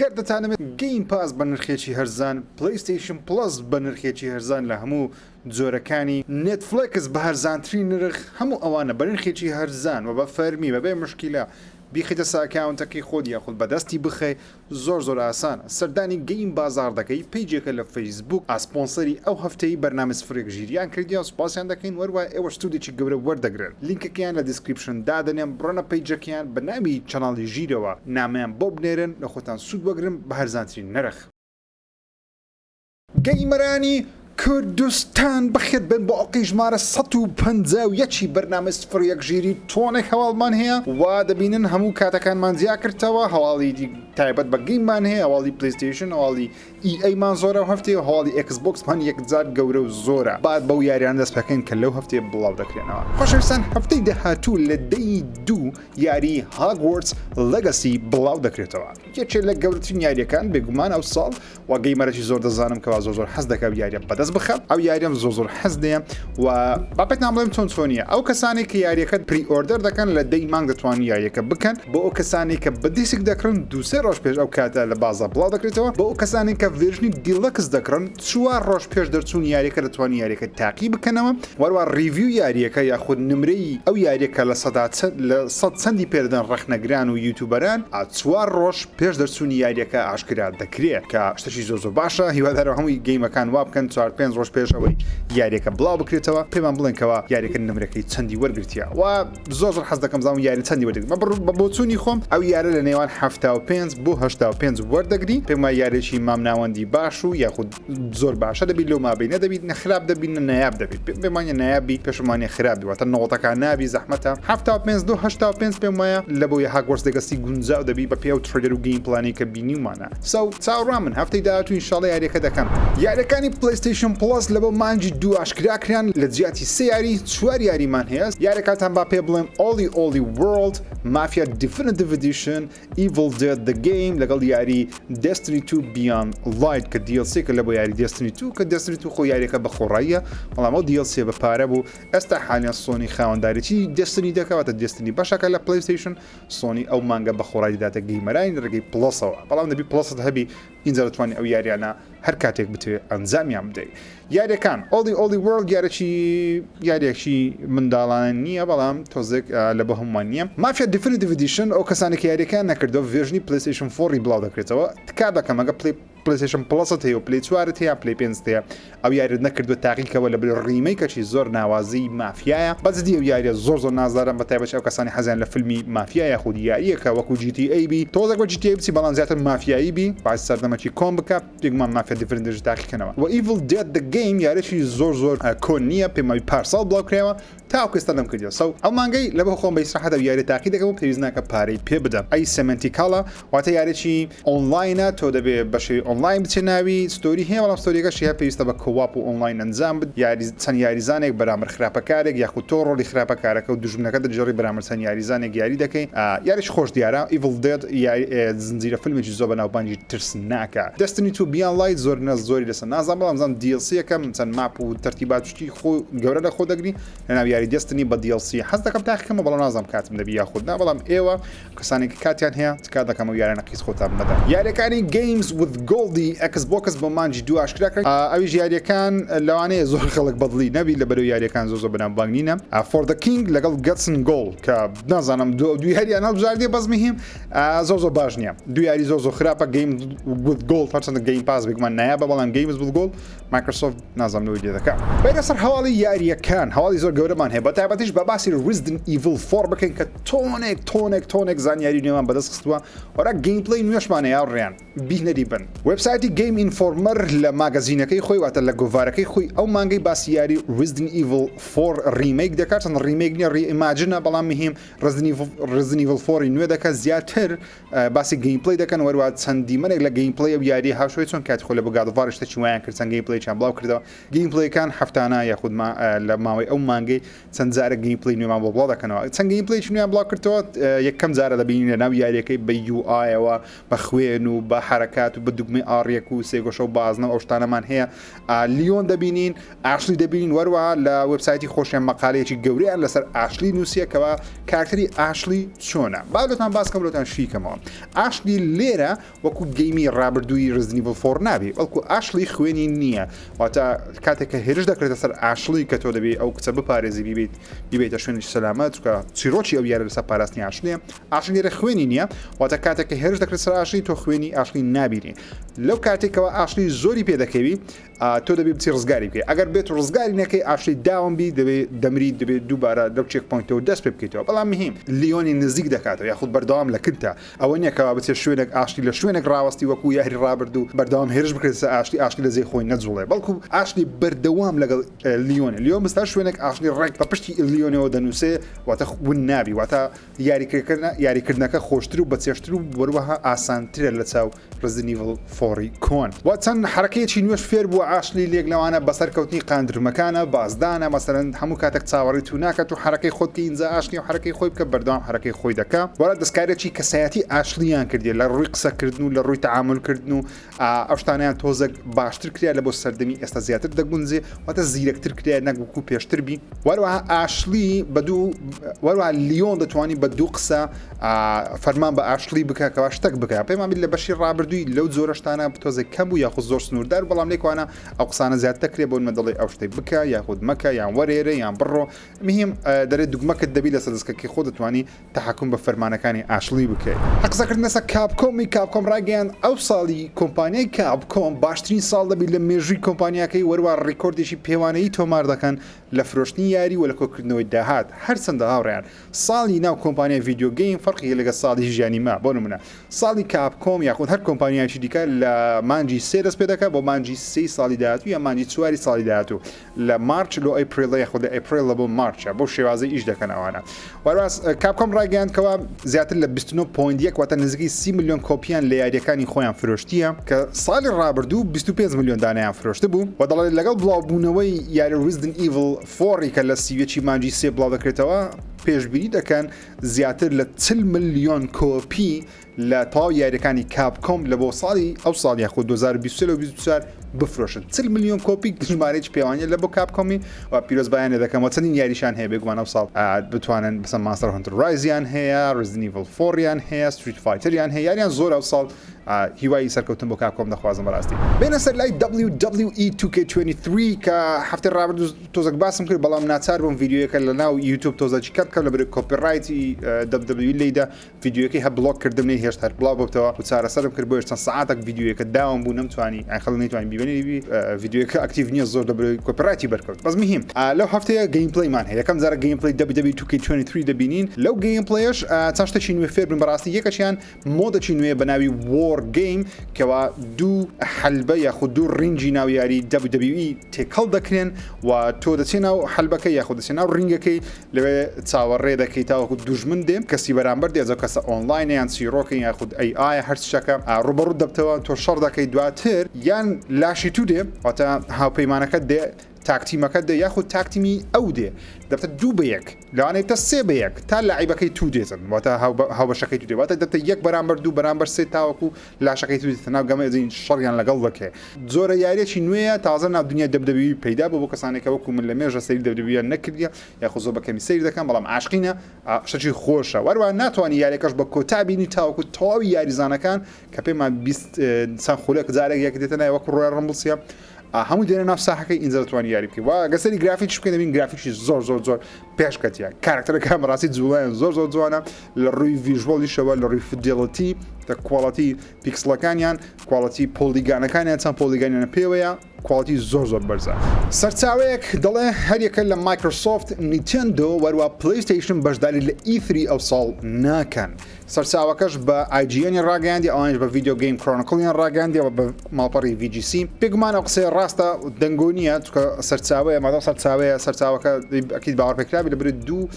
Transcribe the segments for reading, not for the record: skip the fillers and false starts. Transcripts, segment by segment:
گەر دەتانەوێت Game Pass بە نرخێکی هەرزان، PlayStation Plus بە نرخێکی هەرزان لە هەموو جۆرەکانی، Netflix بە هەرزانترین نرخ، هەموو ئەوانە بە نرخێکی هەرزان و بە فەرمی بەبێ مشکیلە بیخەیتە سەر account ەکەی خۆت یاخود بەدەستی بخەی زۆر زۆر ئاسانە سەردانی گەیم بازاڕ دەکەی page ێکە لە فەیسبووک سپۆنسەری ئەو هەفتەی بەرنامەی سفر یەک ژیریان کردیە سوپاسیان دەکەین وەروا ئێوەش سوودێکی گەورە وەردەگرن لینکەکەیان لە description دادەنێم بڕۆنە page ەکەیان بە ناوی channel ی ژیرەوە نامەیان بۆ بنێرن لە خۆتان سوود وەگرن بە هەرزانترین نرخ. gamer انی کوردستان بەخێر بێن بۆ ئەڵقەی ژمارە 151 ی بەرنامەی سفر یەک ژیری تۆنێک هەواڵمان هەیە وا دەبینن هەموو کاتەکانمان جیا کردەوە هەواڵی تایبەت بە game مان هەیە هەواڵی PlayStation هەواڵی EA مان زۆرە ئەو هەفتەیە و هەواڵی Xbox مان یەکجار گەورە و زۆرە با بەو یاریانە دەست پێکەین کە لەو هەفتەیە بڵاو دەکرێنەوە خۆشەویستان هەفتەی داهاتوو لە دەی دوو یاری Hogwarts Legacy بڵاو دەکرێتەوە یەکێ لە گەورەترین یاریەکان بێگومان ئەو ساڵ و gamer ەکی زۆر دەزانم کەوا زۆر زۆر حەز دەکا یاریە بەدەست بخە ئەو یاریەم زۆر زۆر حەز لێیە و با پێتان بڵێم چۆن چۆنیە ئەو کەسانێک کە یاریەکە pre-order دەکەن لە دەی مانگ دەتوانن یاریەکە بکەن بۆ ئەو کەسانێک کە بە دیسک دەکڕن دوو سێ ڕۆژ پێش ئەو کاتە لە بازاڕ بڵاو دەکرێتەوە بۆ ئەو کەسانێک کە version ی deluxe دەکڕن چوار ڕۆژ پێش دەرچوونی یاریەکە دەتوانن یاریەکە تاقی بکەنەوە وەروا review یاریەکە یاخود نمرەی ئەو یاریەکە لە سەدا چەند لە سەد چەندی پێدەدەن ڕەخنەگران و یوتوبەران چوار ڕۆژ پێش دەرچوونی یاریەکە ئاشکرا دەکرێ کە شتەکی زۆر زۆر باشە هیوادارم هەمووی game ەکان وا بکەن چوار پێنج ڕۆژ پێش ئەوەی یاریەکە بڵاو بکرێتەوە پێمان بڵێن کەوا یاریەکە نمرەکەی چەندی وەرگرتیە و زۆر زۆر حەز دەکەم زانم یاری چەندی وەردەگرم بە بۆچوونی خۆم ئەو یارە لە نێوان 75 بۆ 85 وەردەگری پێم وایە یاریی مامناوەندی باش و یاخود زۆر باشە دەبی لەو مابینە دەبیت نە خراپ دەبی نە نایاب دەبیت پێم وانیە نایاب بی پێشم وانیە خراپ بی واتە نۆتەکان نابی زەحمەتە 75 دو 85 پێم وایە لە بۆ Hogwarts Legacy گونجاو دەبی بە پێ ئەو trailer و gameplay انی کە بینیومانە so چاوەڕوان من هەفتەی داهاتوو ئینشاڵڵا یاریەکە دەکەم. یاریەکانی PlayStation Plus لە بۆ مانگی دوو ئاشکرا کران لە جیاتی سێ یاری چوار یاریمان هەیە یاریەکانتان با پێ بڵێم OlliOlli World Mafia Definitive Edition Evil Dead The Game لەگەڵ یاری Destiny 2 Beyond Light کە DLC کە لە بۆ یاری Destiny 2 کە Destiny 2 خۆ یاریەکە بە خۆڕاییە بەڵام ئەو DLC بە پارە بوو ئێستا حالیان سۆنی خاوەندارێتی Destiny دەکەواتە Destiny بەشەکە لە PlayStation سۆنی ئەو مانگە بە خۆڕایی دەداتە gamer انی لە ڕێگەی Plus ەوە بەڵام دەبی Plus ت هەبی ئینجا دەتوانی ئەو یاریانە هەر کاتێک بتەوێت ئەنجامیان بدەیت یاریەکان OlliOlli World یارێکی یاریەکی منداڵانە نییە بەڵام تۆزێک لە بۆ هەمووان نییە Mafia Definitive Edition ئەو کەسانێک یاریەکان نەکردەوە version ی PlayStation 4 بڵاو دەکرێتەوە تکا دەکەم ئەگە پلی PlayStation Plus ت هەیە و پلی چوارت هەیە پلی پێنجت هەیە ئەو یاریت نەکردوە تاقیکەوە لە بری remake ەکی زۆر ناوازەی مافیایە بەجدی ئەو یاریە زۆر زۆر نازدارم بە تایبەتی ئەو کەسانی حەزیان لە فیلمی مافیا یاخود یاریەکە وەکو GTA بی تۆزێک وە GTA بچی بەڵام زیاتر مافیایی بی باسی سەردەمەکی کۆن بکە بێگومان Mafia Definitive تاقیکەنەوە وە Evil Dead The Game یاریەکی زۆر زۆر کۆن نییە پێم وابی پارساڵ بڵاو کرایەوە تاوەکو ئێستا نەمکردیە so ئەو مانگەی لەبۆ خۆم بە ئیسراحەت ئەو یاریە تاقی دەکەم و پێویست ناکە پارەی پێ بدەم ئەی سێمێنتیکاڵە واتە یاریی ئۆنڵاینە تۆ دەبێ بە شێوەی ئۆنڵاین بچێ ناوی story هەیە بەڵام story ەکەشی هەر پێویستە بە co-op و ئۆنڵاین ئەنجام بد یاری چەند یاریزانێک بەرامبەر خراپەکارێک یاخود تۆ ڕۆڵی خراپەکارەکە و دوژمنەکە دەگێڕی بەرامبەر چەند یاریزانێک یاری دەکەی یاریی خۆش دیارە Evil Dead یاری زنجیرە فیلمێکی زۆر بەناوبانگی ترسناکە Destiny 2 Beyond Light زۆر نە زۆری لەسەر نازانم بەڵام زانم DLC ەکەم چەند map و تەرتیبات شتی خۆ گەورە لە خۆ دەگری لەناو یاری Destiny بە DLC حەز دەکەم تاقیکەمەوە بەڵام نازانم کاتم دەبی یاخود نا بەڵام ئێوە کەسانێک کە کاتیان هەیە تکا دەکەم ئەو یاریانە قیز خۆتان مەدەن. یاریەکانی Games with Gold ی Xbox بۆ مانگی دوو ئاشکرا کرا ئەویش یاریەکان لەوانەیە زۆر خەڵک بەدڵی نەبی لەبەرەوەی یاریەکان زۆر زۆر بەناوبانگ نینە For the King لەگەڵ Guts and Glory کە نازانم دوو دوو یاریان هەڵبژاردیە بەس مهم زۆر زۆر باش نییە دوو یاری زۆر زۆر خراپە Games with Gold هەرچەندە Game Pass بێگومان نایابە بەڵام Games with Gold Microsoft نازانم لەوەی لێ دەکا. بێینە سەر هەواڵی یارییەکان، هەواڵی زۆر گەورەمان هەیە، بەتایبەتیش بە باسی Resident Evil 4 بکەین کە تۆنێک تۆنێک تۆنێک زانیاری نوێمان بەدەست خستووە، وەرا gameplay نوێشمان هەیە هاوڕێیان بینەری بن. وێبسایتی Game Informer لە magazine ەکەی خۆی واتە لە گۆڤارەکەی خۆی ئەو مانگەی باسی یاری Resident Evil 4 remake دەکات، چەند remake نییە reimagine ە بەڵام مهم Resident Evil 4 ی نوێ دەکات زیاتر باسی gameplay دەکەن وەروا چەند دیمەنێک لە gameplay ئەو یاریە هاوشێوەی چۆن کاتی خۆی لە بۆ God of War شتێکی وایان کرد چەند gameplay ێکیان بڵاو کردەوە gameplay ەکان هەفتانە یاخود لە ماوەی ئەو مانگەی چەند جارێک gameplay نوێمان بۆ بڵاو دەکەنەوە چەند gameplay ێکی نوێیان بڵاو کردەوە یەکەم جارە دەبینین لە ناو یاریەکەی بە UI ەوە بە خوێن و بە. حەرەکات و بە دوگمەی R یەک و سێگۆشە و بازنە و ئەو شتانەمان هەیە. لیۆن دەبینین، ئاشلی دەبینین، وەروەها لە وێبسایتی خۆشیان مەقالەیەکی گەورەیان لەسەر ئاشلی نووسیە کەوا کارکتەری ئاشلی چۆنە. با لۆتان باس کەم لۆتان شی کەمەوە. ئاشلی لێرە وەکو game ی ڕابردووی Resident Evil four نابی بەڵکو ئاشلی خوێنی نییە واتە کاتێک کە هێرش دەکرێتە سەر ئاشلی کە تۆ دەبێ ئەو کچە بپارێزی بیبیت بیبیتە شوێنی سەلامەت چونکە چیرۆکی ئەو یارە لەسەر پاراستنی ئاشلیە ئاشلی لێرە خوێنی نییە واتە کاتێک کە هێرش دەکرێت سەر ئاشلی تۆ خوێنی ئاشلی نابینی لەو کاتێکەوە ئاشلی زۆری پێدەکەوی تۆ دەبێ بچی ڕزگاری بکەی ئەگەر بێت و ڕزگاری نەکەی ئاشلی down بی دەبێ دەمری دەبێت دووبارە لەو checkpoint ەوە دەست پێ بکەیتەوە بەڵام مهم لیۆنی نزیک دەکاتەوە یاخود بەردەوام لە کنتە ئەوە نیە کەوا بچێت شوێنێک ئاشلی لە شوێنێک ڕاوەستی وەکو یاری ڕابردوو بەردەوام هێرش بکرێتە سەر ئاشلی ئاشلی لە جێی خۆی نەجوڵێ بەڵکو ئاشلی بەردەوام لەگەڵ لیۆنە لیۆن بستە شوێنێک ئاشلی ڕێک بە پشتی لیۆنەوە دەنووسێ واتە ون نابی واتە یاریکردنەکە یاریکردنەکە خۆشتر و بەچێژتر و وەروەها ئاسانترە لە چاو Resident Evil four ی کۆن و چەند حەرەکەیەکی نوێش فێر بووە ئاشلی لێک لەوانە بەسەر کەوتنی قاندرمەکانە بازدانە مەسەلەن هەموو کاتێک چاوەڕێی تو ناکات و حەرەکەی خۆت بکەی ئینجا ئاشلی و حەرەکەی خۆی بکە بەردەوام حەرەکەی خۆی دەکا وەرا دەستکاریەکی کەسایەتی ئاشلیان کردیە لە ڕووی قسەکردن و لە ڕووی تەعامول کردن و ئەو شتانەیان تۆزێک باشتر کرا لە بۆ سەردەمی ئێستا زیاتر دەگونجێ واتە زیرەکتر کرا نەک وەکو پێشتر بی وەروەها ئاشلی بە دوو وەروەها لیۆن دەتوانی بە دوو قسە فەرمان بە ئاشلی بکە کەوا شتەک بکە پێمان بیت لە بەشی ڕابردووی لەو جۆرە شتانە تۆزێک کەم بوو یاخود زۆر سنووردار بەڵام لێکوانە ئەو قسانە زیاد دەکرێت بۆ نمە دەڵێ ئەو شتێک بکە یاخود مەکە یان وەرێرە یان بڕۆ مهم دەرێ دوگمەکەت دەبی لەسەر دەستەکەی خۆ دەتوانی تەحەکوم بە فەرمانەکانی ئاشلی بکەیت. قسەکردن لەسەر کاپکۆمی، کاپکۆم ڕایگەیاند ئەو ساڵی کۆمپانیای کاپکۆم باشترین ساڵ دەبیت لە مێژووی کۆمپانیاکەی وەروا ڕیکۆردێکی پێوانەیی تۆمار دەکەن لە فرۆشتنی یاری و لە کۆکردنەوەی داهات هەرچەندە هاوڕێیان ساڵی ناو کۆمپانیای video game فەرقی لەگەڵ ساڵی ژیانی ما بۆ نمونە ساڵی کاپکۆم یاخود هەر کۆمپانیایەکی دیکە لە مانگی سێ دەست پێ دەکات بۆ مانگی سێی ساڵی داهاتوو یان مانگی چواری ساڵی داهاتوو لە March لۆ April یاخود لە April بۆ March ە بەو شێوازەی ئیش دەکەن ئەوانە وەرواز کاپکۆم ڕایگەیاند کەوا زیاتر لە 29.1 واتە نزیکەی 30 ملیۆن کۆپیان لە یاریەکانی خۆیان فرۆشتیە کە ساڵی ڕابردوو 25 ملیۆن دانیان فرۆشت بوو و دەڵێت لەگەڵ بڵاوبوونەوەی یاری Resident Evil four ی کە لە 31 مانگی سێ بڵاو دەکرێتەوە پێشبینی دەکەن زیاتر لە 40 ملیۆن کۆپی لە تەواو یاریەکانی کاپکۆم لە بۆ ساڵی ئەو ساڵ یاخود 2023 لە 24 بفرۆشن 40 ملیۆن کۆپی ژمارەیەکی پێوانیە لە بۆ کاپکۆمی و پیرۆزبایان لێ دەکەم و چەندین یاریشان هەیە بێگومان ئەو ساڵ بتوانن بەسە Monster Hunter Rise یان هەیە Resident Evil four یان هەیە Street Fighter یان هەیە یاریان زۆر ئەو ساڵ هیوای سەرکەوتن بۆ کاپکۆم دەخوازم بەڕاستی بێنە سەر لای WWE 2K23 کە هەفتەی ڕابردوو تۆزەک باسم کرد بەڵام ناچار بووم ڤیدیۆیەکە لە ناو یوتیوب تۆزەکی کەم بکەم لە بەرەی copyright ی WWE لێیدا ڤیدیۆیەکەی هە بڵۆک کردم نەی هێشت هەر بڵاو ببتەوە و چارەسەرم کرد بۆیە چەند سەعاتەک ڤیدیۆیەکە down بوو نەمتوانی ئەی خەڵک نەیتوانی بیبەنی ڤیدیۆیەکە active نییە زۆر لە بەرەی copyright ی بەرکەوت بەس مهم لەو هەفتەیە gameplay مان هەیە یەکەم جارە gameplay WWE 2K23 دەبینین لەو gameplay ەش چەند شتێکی نوێ فێر بن بەڕاستی یەکەشیان mode ێکی نوێ بە ناوی War Game کەوا دوو حەلبە یاخود دوو ring ی ناو یاری WWE تێکەڵ دەکرێن و تۆ دەچێ ناو حەلبەکە یاخود دەچێ ناو ring ەکەی لەوێ چاوەڕێ دەکەی تاوەکو دوژمن دێ کەسی بەرامبەر دێ ئەو کەسە ئۆنلاینە یان چیرۆکە یاخود AI ە هەر شتەکە ڕوبەڕوو دەبتەوە تۆ شەڕ دەکەی دواتر یان لاشی تو دێ واتە هاوپەیمانەکەت دێ tag team ەکەت دێ یاخود tag team ی ئەو دێ دەبتە دوو بە یەک لەوانەیە بتە سێ بە یەک تا لاعیبەکەی تو دێتن واتە هاوبەشەکەی تو دێ واتە دەبتە یەک بەرامبەر دوو بەرامبەر سێ تاوەکو لاشەکەی تو دێتە ناو گەمە ئەزین شەڕیان لەگەڵ دەکەی جۆرە یاریەکی نوێیە تازە ناو دنیای WWE پەیدا بوو بۆ کەسانێک کە وەکو من لە مێژە سەیری WWE یان نەکردیە یاخود زۆر بە کەمی سەیر دەکەم بەڵام عاشقینە شتێکی خۆشە وەروە ناتوانانی یاریەکەش بە کۆتا بینی تاوەکو تەواوی یاریزانەکان کە پێمان 20 چەند خولەک جارێک یەک دێتە ناوی وەکو Royal Rumble سیە هەموو دێنە ناو ساحەکەی ئینجا دەتوانی یاری بکەی وا گەر سەری گرافیکش بکەین دەبین گرافیکی زۆر زۆر زۆر پێشکەتیە کارکتەرەکان بەڕاستی جوڵیان زۆر زۆر جوانە لە ڕووی visual یشەوە لە ڕووی fidelity لە quality pixel ەکانیان quality polygon ەکانیان چەند polygon یان پێوەیە quality زۆر زۆر بەرزە. سەرچاوەیەک دەڵێ هەریەکە لە مایکرۆسۆفت، نیتێندۆ وەروا پلەیستەیشن بەشداری لە E3 ئەو ساڵ ناکەن. سەرچاوەکەش بە IGN ی ڕاگەیاندی ئەوانیش بە Video Game Chronicle یان ڕاگەیاندی و بە ماڵپەڕی VGC. بێگومان ئەو قسەیە ڕاستە دەنگۆ نییە چونکە سەرچاوەیە مادام سەرچاوەیە سەرچاوەکە ئەکید باوەڕپێکراوی لەبری دوو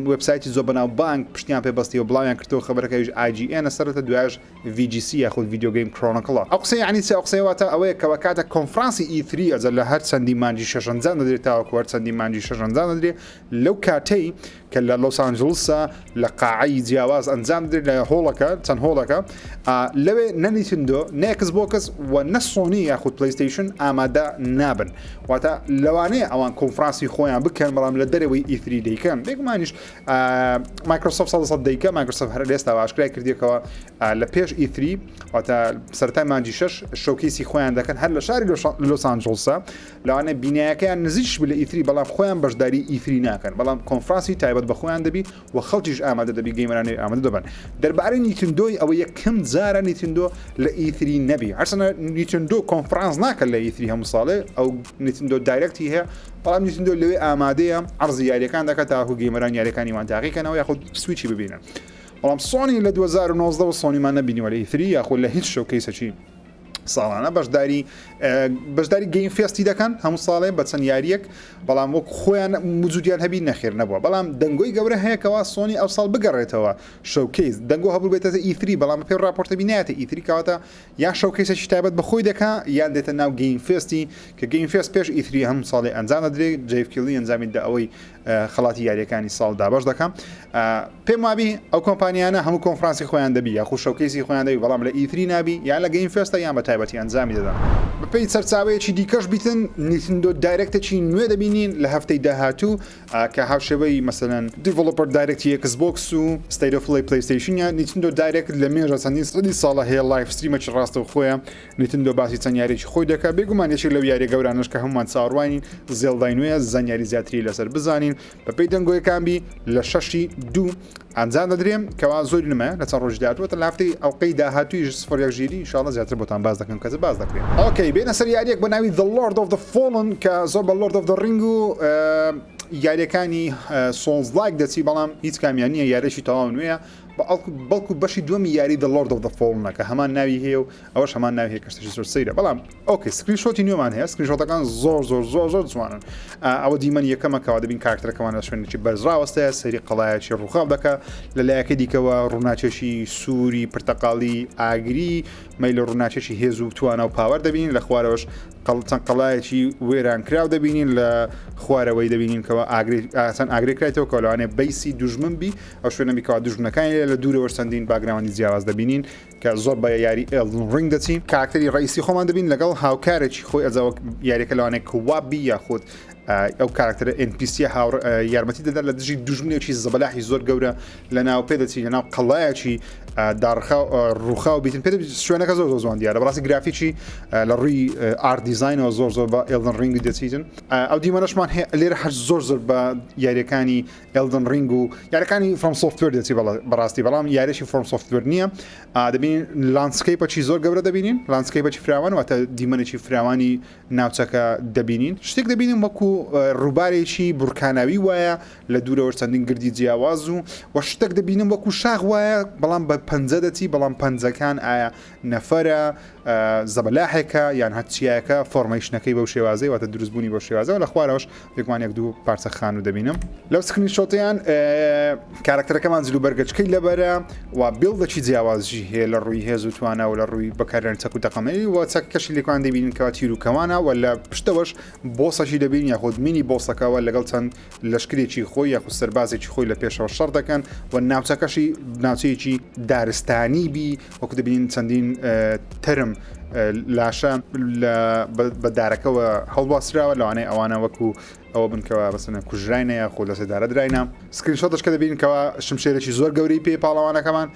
وێبسایتی زۆر بەناوبانگ پشتیان پێ بەستیوە بڵاویان کردەوە خەبەرەکە ئەویش IGN ە سەرەتا دوایش VGC یاخود Video Game Chronicle ە. ئەو قسەیە یەعنی چی؟ ئەو قسەیە واتە ئەوەیە کەوا کاتێک کۆنفرانسی E3 ئەجا لە هەر چەندی مانگی شەش ئەنجام دەدرێت تاوەکو هەر چەندی مانگی شەش ئەنجام دەدرێت لەو کاتەی کە لە لۆس ئانجلسە لە قاعەی جیاواز ئەنجام درێت لە هۆڵەکە چەند هۆڵەکە لەوێ نە نیتندۆ نە ئێکس بۆکس و نە سۆنی یاخود پلیستیشن ئامادە نابن. واتە لەوانەیە ئەوان کۆنفرانسی خۆیان بکەن بەڵام لە دەرەوەی E3 دەیکەن. بێگومانیش مایکرۆسۆفت سەد سەد دەیکە مایکرۆسۆفت هەر لێستا ئاشکرای کردیەکەوە لە پێش E3 واتە سەرەتای مانگی شەش showcase ی خۆیان دەکەن هەر لە شاری لۆس ئانجڵسە لەوانەیە بینایەکەیان نزیکش بێ لە E3 بەڵام خۆیان بەشداری E3 ناکەن بەڵام کۆنفرانسی تایبەت بە خۆیان دەبی و خەڵکیش ئامادە دەبی gamer انی ئامادە دەبن دەربارەی نیتندۆی ئەوە یەکەم جارە نیتندۆ لە E3 نەبی هەرچەنە نیتندۆ کۆنفرانس ناکە لە E3 هەموو ساڵێ ئەو نیتندۆ Direct ی هەیە بەڵام نیتندۆ لەوێ ئامادەیە عەرزی یاریەکان دەکات تاکو gamer ان یاریەکانی وان تاقیکەنەوە یاخود سویچی ببینن بەڵام سۆنی لە 2019 وە سۆنیمان نەبینیوە لە E3 یاخود لە هیچ showcase ەکی ساڵانە بەشداری بەشداری Game Fest ی دەکەن هەموو ساڵێ بە چەند یاریەک بەڵام وەک خۆیان وجودیان هەبی نەخێر نەبووە بەڵام دەنگۆی گەورە هەیە کەوا سۆنی ئەو ساڵ بگەڕێتەوە showcase دەنگۆ هەبوو بێتە E3 بەڵام پێ راپۆرتە بینایەتە E3 کەواتە یان showcase ێکی تایبەت بە خۆی دەکا یان دێتە ناو Game Fest ی کە Game Fest پێش E3 هەموو ساڵێ ئەنجام دەدرێت جیف کیلی ئەنجامی دا ئەوەی خەڵاتی یاریەکانی ساڵ دابەش دەکا پێم وابی ئەو کۆمپانیانە هەموو کۆنفرانسی خۆیان دەبی یاخو showcase ی خۆیان دەبی بەڵام لە E3 نابی یان لە Game Fest ە یان بە تایبەتی ئەنجامی دەدەن. بەپێی سەرچاوەیەکی دیکەش بیتن نیتندۆ Direct ێکی نوێ دەبینین لە هەفتەی داهاتوو کە هاوشێوەی مەسەلەن Developer Direct ی ئێکس بۆکس و State of Play پلەیستەیشن یان نیتندۆ Direct لە مێژە چەندین سەدی ساڵە هەیە live stream ێکی ڕاستەوخۆیە نیتندۆ باسی چەند یاریی خۆی دەکات بێگومان یەکێک لەو یاریە گەورانەش کە هەمومان چاوەڕوانین زێڵدای نوێیە زانیاری زیاتری لەسەر بزانین بەپێی دەنگۆیەکان بی لە شەشی دوو ئەنجام دەدرێن کەوا زۆری نمایە لە چەند ڕۆژی داهاتووە تا لە هەفتەی ئەڵقەی داهاتوویش سفر یەک ژیری ئینشاڵڵا زیاتر بۆتان باس دەکەم کە چ باس دەکرێت. okay بێنە سەر یاریەک بە ناوی The Lord of the Fallen کە زۆر بە Lord of the Ring و یاریەکانی Souls-like دەچی بەڵام هیچ کامیان نییە یاریی تەواو نوێیە بەڵکو بەشی دووەمی یاری The Lord of the Fallen کە هەمان ناوی هەیە و ئەوەش هەمان ناوی هەیە کە شتێکی زۆر سەیرە بەڵام okay screenshot ی نوێمان هەیە screenshot ەکان زۆر زۆر زۆر زۆر جوانن ئەوە دیمەن یەکەمە کەوا دەبین کارکتەرەکەمان لە شوێنێکی بەرز ڕاوەستەیە سەیری قەڵایەکی ڕووخاو دەکا لە لایەکەی دیکەوە ڕووناچێکی سووری پرتەقاڵی ئاگری مەیل ڕووناچێکی هێز و توانا و power دەبینین لە خوارەوەش چەند قەڵایەکی وێران کراو دەبینین لە خوارەوەی دەبینین کەەوە ئاگری چەند ئاگرێک کرایتەوە کە لەوانەیە base ی دوژمن بی ئەو شوێنە بیکەوە دوژمنەکانی لە دوورەوە چەندین background ی جیاواز دەبینین کە زۆر بە یاری Elden Ring دەچی کاراکتەری ڕئیسی خۆمان دەبین لەگەڵ هاوکارێکی خۆی ئەجا وەک یاریەکە لەوانەیە co-op بی یاخود ئەو کاراکتەرە NPC هاوڕ یارمەتی دەدات لە دژی دوژمنێکی زەبەلاحی زۆر گەورە لە ناو پێ دەچی لە ناو قەڵایەکی داڕخا ڕووخاو بیتن پێ شوێنەکە زۆر زۆر جوان دیارە بەڕاستی گرافیکی لە ڕووی art design ەوە زۆر زۆر بە Elden Ring دەچیتن ئەو دیمەنەشمان هەیە لێرە هەر زۆر زۆر بە یاریەکانی Elden Ring و یاریەکانی FromSoftware دەچی بەڕاستی بەڵام یاریی FromSoftware نییە دەبین landscape ەکی زۆر گەورە دەبینین landscape ەکی فراوان واتە دیمەنێکی فراوانی ناوچەکە دەبینین شتێک دەبینین وەکو ڕووبارێکی بورکاناوی وایە لە دوورەوە چەندین گردی جیاواز و وە شتێک دەبینم وەکو شاخ وایە بەڵام بە پەنجە دەچی بەڵام پەنجەکان ئایا نەفەرە زەبەلاحێکە یان هەر چیایەکە formation ەکەی بەو شێوازەی واتە دروستبوونی بەو شێوازەوە لە خوارەوەش بێگومان یەک دوو پارچە خانوو دەبینم لەو screenshot ەیان کارکتەرەکەمان جل و بەرگەچکەی لەبەرە و build ەکی جیاوازی هەیە لە ڕووی هێز و توانا و لە ڕووی بەکارێن چەک و تەقەمەنی و چەکەشی لێکوان دەبینن کەوا تیر و کەوانە و لە پشتەوەش boss ەکی دەبین یاخود mini boss ەکەوە لەگەڵ چەند لەشکرێکی خۆی یاخود سەربازێکی خۆی لە پێشەوە شەڕ دەکەن و ناوچەکەشی ناوچەیەکی دارستانی بی وەکو دەبینین چەندین تەرم لاشە بە دارەکەوە هەڵواسراوە لەوانەیە ئەوانە وەکو ئەوە بنکەوە بەسەنە کوژراینە یاخۆ لە سێدارە دراینە screenshot ەش کە دەبین کەوا شمشێرێکی زۆر گەورەی پێ پاڵەوانەکەمان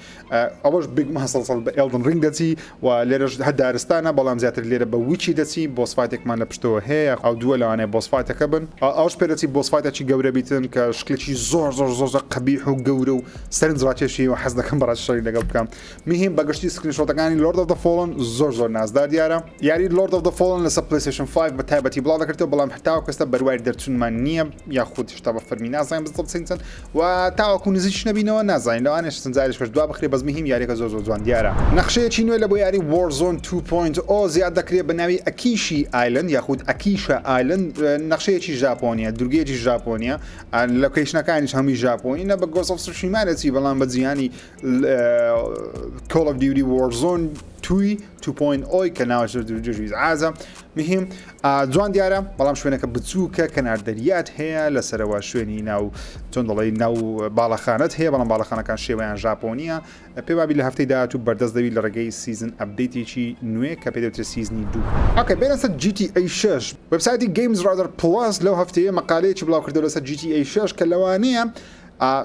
ئەوەش بێگومان سەڵسەڵ بە Elden Ring دەچی و لێرەش هەر دارستانە بەڵام زیاتر لێرە بە witch ی دەچی boss fight ێکمان لە پشتەوە هەیە ئەو دووە لەوانەیە boss fight ەکە بن ئەوش پێ دەچی boss fight ێکی گەورە بیتن کە شکلێکی زۆر زۆر زۆر زۆر قەبیح و گەورە و سەرنج ڕاکێشی و حەز دەکەم بەڕاستی شەڕی لەگەڵ بکەم مهم بەگشتی screenshot ەکانی Lord of the Fallen زۆر زۆر نازدار دیارە یاری Lord of the Fallen لەسەر پلەیستەیشن 5 بە تایبەتی بڵاو دەکرێتەوە بەڵام هەتاوەکو ئێستا بەرواری دەرچوونمان نییە یاخود هێشتا بە فەرمی نازانین بزڵ چەند و تاوەکو نزیکیش نەبینەوە نازانین لەوانەیە چەند جارێک کەش دوا بخرێ بەس مهم یاریەکە زۆر زۆر جوان دیارە. نەخشەیەکی نوێ لە بۆ یاری Warzone 2.0 زیاد دەکرێت بە ناوی Akeshi Island یاخود Akasha Island نەخشەیەکی ژاپۆنیە دورگەیەکی ژاپۆنیە location ەکانیش هەمووی ژاپۆنی نە بە Ghost of Tsushima دەچی بەڵام بە جیهانی Call of Duty Warzone. توی 2.0 کە ناوە زۆر دوور درێژ ئازە مهم جوان دیارە بەڵام شوێنەکە بچووکە کەنار دەریات هەیە لەسەرەوە شوێنی ناو چۆن دەڵێی ناو باڵەخانەت هەیە بەڵام باڵەخانەکان شێوەیان ژاپۆنیە پێ وابی لە هەفتەی داهاتوو بەردەست دەبی لە ڕێگەی season update ێکی نوێ کە پێ دەوترێت season ی دوو. okay بێنە سەر GTA 6 وێبسایتی GamesRadar Plus لەو هەفتەیە مەقالەیەکی بڵاو کردەوە لەسەر GTA 6 کە لەوانەیە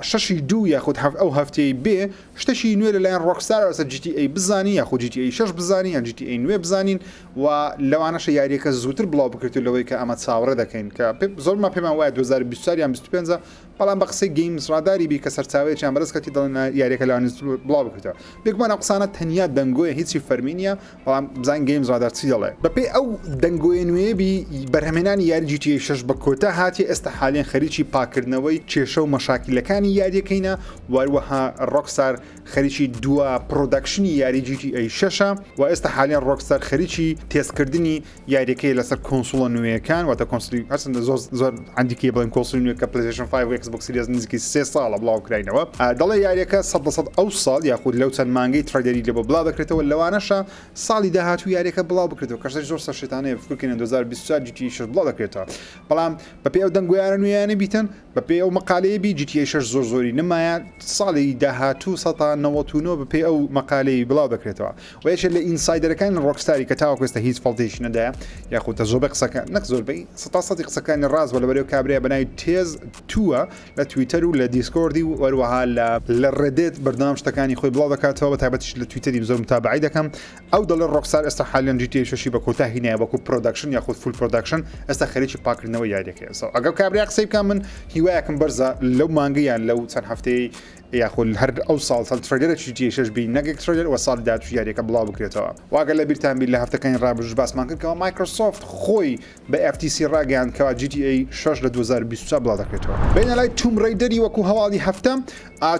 شەشی دوو یاخود ئەو هەفتەی بێ شتەکی نوێ لەلایەن ڕۆکستارەوە لەسەر GTA بزانین یاخود GTA 6 بزانین یان GTA نوێ بزانین و لەوانەشە یاریەکە زووتر بڵاو بکرێت لەوەی کە ئەمە چاوەڕێ دەکەین کە زۆرمان پێمان وایە 2024 یان 25 بەڵام بە قسەی GamesRadar ی بی کە سەرچاوەیەکیان بەدەست کەوتی دەڵێن یاریەکە لەوانەیە زووتر بڵاو بکرێتەوە. بێگومان ئەو قسانە تەنیا دەنگۆیە هیچی فەرمی نییە، بەڵام بزانین GamesRadar چی دەڵێ. بەپێی ئەو دەنگۆیە نوێیە بی بەرهەمهێنانی یاری GTA 6 بە کۆتا هاتیە ئێستا حالیەن خەریکی پاککردنەوەی کێشە و مەشاکیلەکانی یاریەکەینە و هەروەها ڕۆکستار خەریکی دوا production ی یاری GTA 6 و ئێستا حالیەن ڕۆکستار خەریکی تێستکردنی یاریەکەی لەسەر console ە نوێیەکان واتە console ی هەرچەندە زۆر زۆر عندیکەی بڵێن console ی نوێ کە PlayStation 5 و Xbox Series نزیکەی سێ ساڵە بڵاو کراینەوە دەڵێ یاریەکە سەد لە سەد ئەو ساڵ یاخود لەو چەند مانگەی trailer ی لێ بۆ بڵاو دەکرێتەوە لەوانەشە ساڵی داهاتوو یاریەکە بڵاو بکرێتەوە کەشتش زۆر سەرشێتانەیە فکرکەین 2024 GTA 6 بڵاو دەکرێتەوە بەڵام بەپێی ئەو دەنگۆیانە نوێیانە بیتن بەپێی ئەو مەقالەیە بی GTA 6 زۆر زۆری نمایە ساڵی داهاتوو 99% بەپێی ئەو مەقالەی بڵاو دەکرێتەوە و یەکێک لە insider ەکانی ڕۆکستاری کە تاوەکو ئێستا هیچ فەڵتێکی نەدایە یاخود تە زۆربەی قسەکان نەک زۆربەی سەتا سەدی قسەکانی ڕاست بووە لەبەرەوەی کابرای بە ناوی تێز تووە لە تویتەر و لە دیسکۆردی و هەروەها لە لە ڕێدێت بەردەوام شتەکانی خۆی بڵاو دەکاتەوە بە تایبەتیش لە تویتەری زۆر متابعەی دەکەم ئەو دەڵێ ڕۆکستار ئێستا حالیان GTA شەشی بە کۆتا هینایە وەکو production یاخود full production ئێستا خەریکی پاکردنەوەی یاریەکەیە so ئەگەر کابرا قسەی بکە من هیوایەکم بەرزە لەو مانگەیان لەو چەند هەفتەیە یاخود هەر ئەو ساڵ ساڵ trailer ێکی GTA 6 بین نەک یەک trailer وە ساڵی داهاتووش یاریەکە بڵاو بکرێتەوە واگەر لە بیرتان بی لە هەفتەکانی ڕابردووش باسمان کرد کەوا مایکرۆسۆفت خۆی بە FTC ڕاگەیاند کەوا GTA 6 لە 2024 بڵاو دەکرێتەوە. بێینە لای Tomb Raider ی وەکو هەواڵی هەفتە